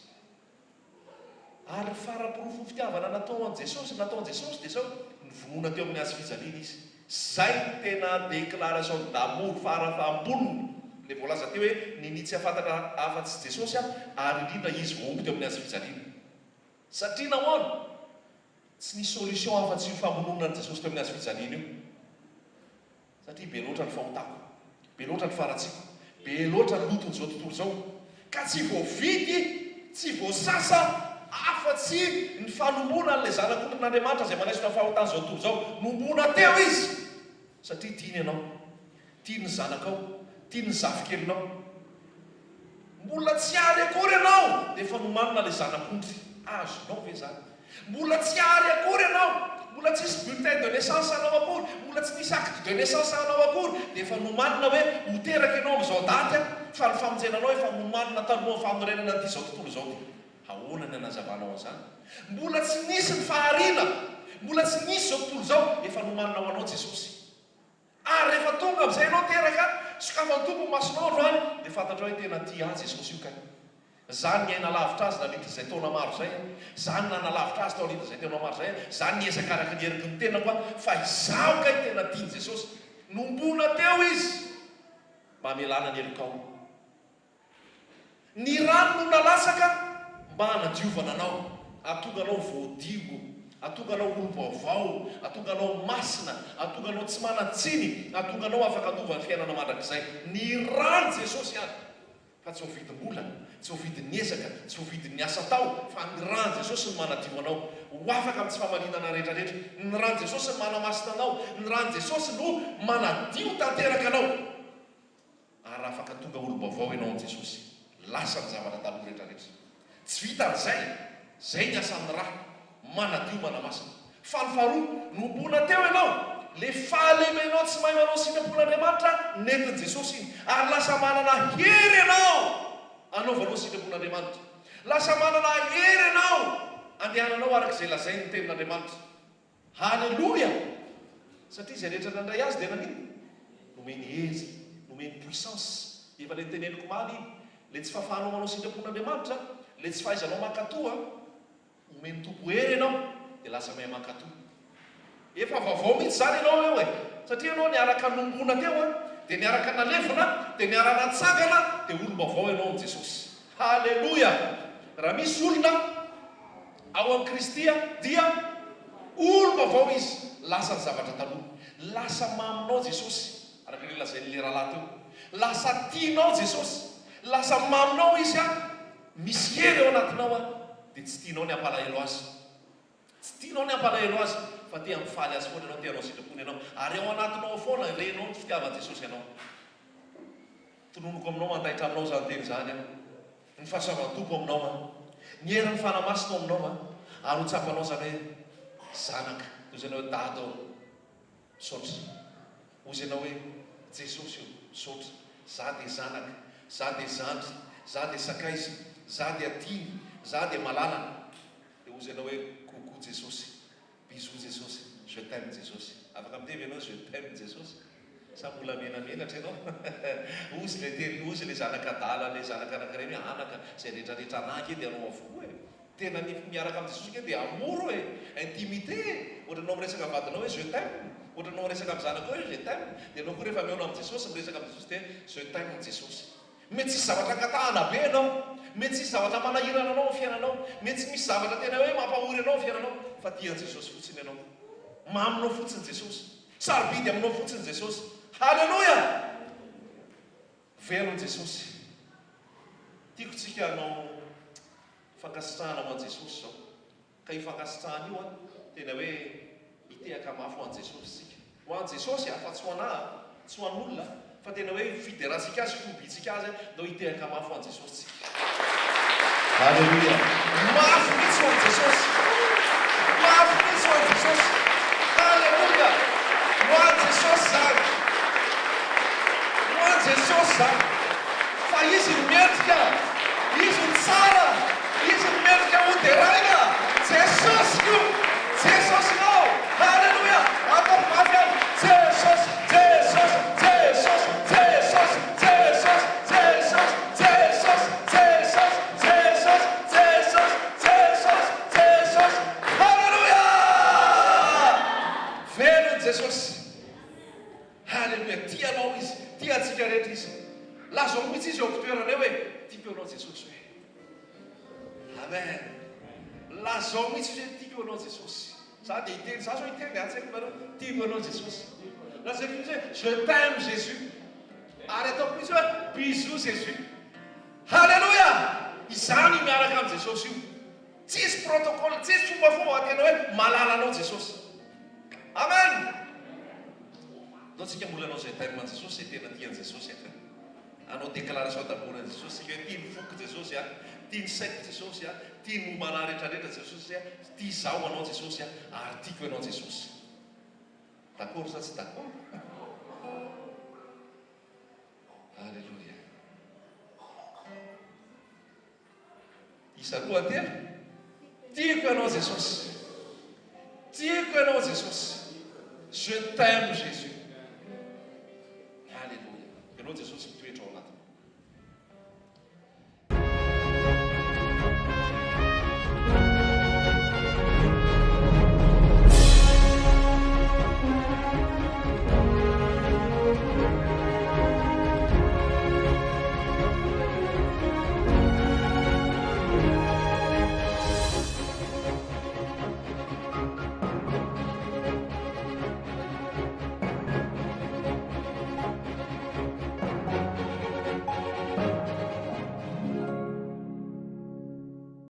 Ary ny fara-porofon'ny fitiavana natao an'i Jesosy, nataon'i Jesosy dia izao, nivonoana teo amin'ny hazo fijaliana Izy. Izay no tena déclaration d'amour fara-fahamboniny. Ilay voalaza teo hoe ninia tsy hahafantatra afa-tsy Jesosy aho, ary indrindra Izy voahombo teo amin'ny hazo fijaliana. Satria nahoana? Tsy nisy solution afa-tsy io famonoana an'i Jesosy teo amin'ny hazo fijaliana io. Satria be loatra ny fahotako, be loatra ny faharatsiako, be loatra ny loton'izao tontolo izao, ka tsy voavidy, tsy voasasa afa-tsy ny fanomboana an'ilay Zanak'ondrin'Andriamanitra izay manaisotra ny fahotan'izao tontolo izao. Nomboana teo Izy, satria tiany ianao, tiany ny zanakao, tiany ny zafikelinao. Mbola tsy ary akory ianao dia efa nomanina ilay zanak'ondry. Azonao ve izany? Mbola tsy ary akory ianao, mbola tsisy bulletin de naissance anao akory, mbola tsy nisy acte de naissance anao akory dia efa nomanina hoe ho teraka ianao amin'izao daty fa ny famonjena anao efa nomanina talohan'ny fanorenana an'ity izao tontolo izao ity. Ahoana ny hanazavanao an'izany? Mbola tsy nisy ny fahariana, mbola tsy nisy izao tontolo izao, efa nomanina ho anao Jesosy. Ary rehefa tonga amin'izay ianao teraka, sokafan'ny Tompo ny masonao androany, dia fantatrao hoe tena tia ahy Jesosy io kay. Za niaina lavitra Azy nandritra izay taona maro izay an, za nanalavitra Azy tao anatin'izay taona maro izay an, za niezaka araka ny heriky ny tenako an, fa izaho kay tena tian'i Jesosy. Nombona teo Izy mba hamelana ny helokao. Ny rano no nalatsaka mba hanadiovana anao, hahatonga anao voadio, hahatonga anao olom-baovao, hahatonga anao masina, hahatonga anao tsy manan-tsiny, hahatonga anao afaka handova ny fiainana mandrakizay. Ny ran'i Jesosy ihany, fa tsy voavidim-bola, tsy voavidin'ny ezaka, tsy voavidin'ny asa atao, fa ny ran'i Jesosy no manadio anao ho afaka amin'ny tsy fahamarinana rehetra rehetra. Ny ran'i Jesosy no manamasina anao, ny ran'i Jesosy no manadio tanteraka anao. Ary raha afaka tonga olom-baovao ianao amin'i Jesosy, lasa ny zavatra taloha rehetra rehetra. Tsy vitan'izay, izay ny asan'ny ra, manadio manamasina. Fa ny faharoa, nombona teo ianao, le fahalemenao tsy mahay manao ny sitrapon'Andriamanitra, nentin'i Jesosy iny. Ary lasa manana hery ianao hanaovanao ny sitrapon'Andriamanitra. Lasa manana hery ianao andehananao araka izay lazain'ny tenin'Andriamanitra. Haleloia! Satria izay rehetra nandray Azy dia naninona? Nomeny hery, nomeny puissance. Efa ilay noteneniko omaly iny, ilay tsy fahafahanao manao sitrapon'Andriamanitra, ilay tsy fahaizanao mankatò an, omen'ny Tompo hery ianao dia lasa mahay mankatò. Efa vaovao mihitsy izany ianao eo e! Satria ianao niaraka nombona teo an, dia niaraka nalevina, dia niara-natsangana, dia olom-baovao ianao amin'i Jesosy. Haleloia! Raha misy olona ao amin'i Kristy dia olom-baovao izy, lasa ny zavatra taloha. Lasa maminao Jesosy, araka ilay lazain'ilay rahalahy teo. Lasa tianao Jesosy, lasa maminao Izy, misy hery ao anatinao dia tsy tianao ny hampalahelo Azy. Tsy tianao ny hampalahelo Azy fa te hampifaly Azy foana ianao, te hanao sitrapony ianao. Ary ao anatinao ao foana renao ny fitiavan'i Jesosy anao. Tononiko aminao, mandaitra aminao izany teny izany aho. Ny fahasoavan'ny Tompo aminao an. Ny herin'ny Fanahy Masina ao aminao an. Ary ho tsapanao izany hoe zanaka. Toy izay ianao hoe Dada ô, misaotra. Hozy ianao hoe Jesosy ô, misaotra. Za dia zanaka. Za dia zandry. Za dia sakaiza. Za dia tiana. Za dia malalana. Dia hozy ianao hoe Coucou Jesosy. Bisous Jesosy, je t'aime Jesosy. Afaka miteny ve ianao je t'aime Jesosy? Sa mbola menamenatra ianao? Hozy le teny, hozy le zanaka adala, le zanaka anankiray hoe anaka, izay rehetra rehetra anah ange dia anao avokoa e. Tena ny miaraka amin'i Jesosy ange dia amour e, intimité e. Ohatra anao miresaka amin'ny vadinao hoe je t'aime, ohatra anao miresaka amin'ny zanakao hoe je t'aime, dia ianao koa rehefa mihaona amin'i Jesosy, miresaka amin'i Jesosy dia je t'aime Jesosy. Mety tsisy zavatra angatahana be ianao, mety tsisy zavatra manahirana anao amin'ny fiainanao, mety tsy misy zavatra tena hoe mampahory anao amin'ny fiainanao, fa tia an'i Jesosy fotsiny ianao. Maminao fotsiny Jesosy. Sarobidy aminao fotsiny Jesosy. Haleloia! Velona Jesosy. Tiako tsika hanao fankasitrahana ho an'i Jesosy izao. Ka io fankasitrahana io an, tena hoe hitehaka mafy ho an'i Jesosy isika. Ho an'i Jesosy an, fa tsy ho anà an, tsy ho an'olona an, fa tena hoe fiderantsika Azy, fihobintsika Azy an, ndao hitehaka mafy ho an'i Jesosy tsika. Aleloia! Mafy mihitsy ho an'i Jesosy! Mafy mihitsy ho an'i Jesosy! Aleloia! Ho an'i Jesosy izany! Ho an'i Jesosy izany! Fa Izy no mendrika! Izy no tsara! Izy no mendrika ho deraina! Jesosy ko! Jesosinao! Haleloia! Ataovy mafy any! Jesosy! Jesosy! Jesosy! Jesosy! Jesosy! Jesosy! Jesosy! Jesosy! Jesosy! Jesosy! Jesosy! Jesosy! Haleloia! Velona Jesosy! Haleloia! Tia anao Izy! Tia antsika rehetra Izy! Lazao mihitsy Izy eo am-pitoerana eo hoe, Tiako Ianao Jesosy hoe. Amen! Lazao mihitsy Izy hoe, Tiako Ianao Jesosy. Za dia hiteny, za zao hiteny dia antsaiko nareo, tiako ianao Jesosy. Lazaiko mihitsy hoe je t'aime Jésus. Ary ataoko mihitsy hoe bisous Jésus. Haleloia! Izany io miaraka amin'i Jesosy io. Tsisy protocole, tsisy fombafomba fa tena hoe malala anao Jesosy. Amen! Ndao tsika mbola hanao je t'aime an'i Jesosy izay tena tia an'i Jesosy eto e. Hanao déclaration d'amour an'i Jesosy isika hoe tia ny foko Jesosy a, tia ny saiko Jesosy a, tia ny momba anah rehetrarehetra Jesosy a, tia izaho anao Jesosy a, ary tiako ianao Jesosy. D'accord sa tsy d'accord? Alléluia. Isa roa telo. Tiako ianao Jesosy. Tiako ianao Jesosy. Je t'aime Jésus. Alléluia. Ianao Jesosy mitoetra ao anatiko.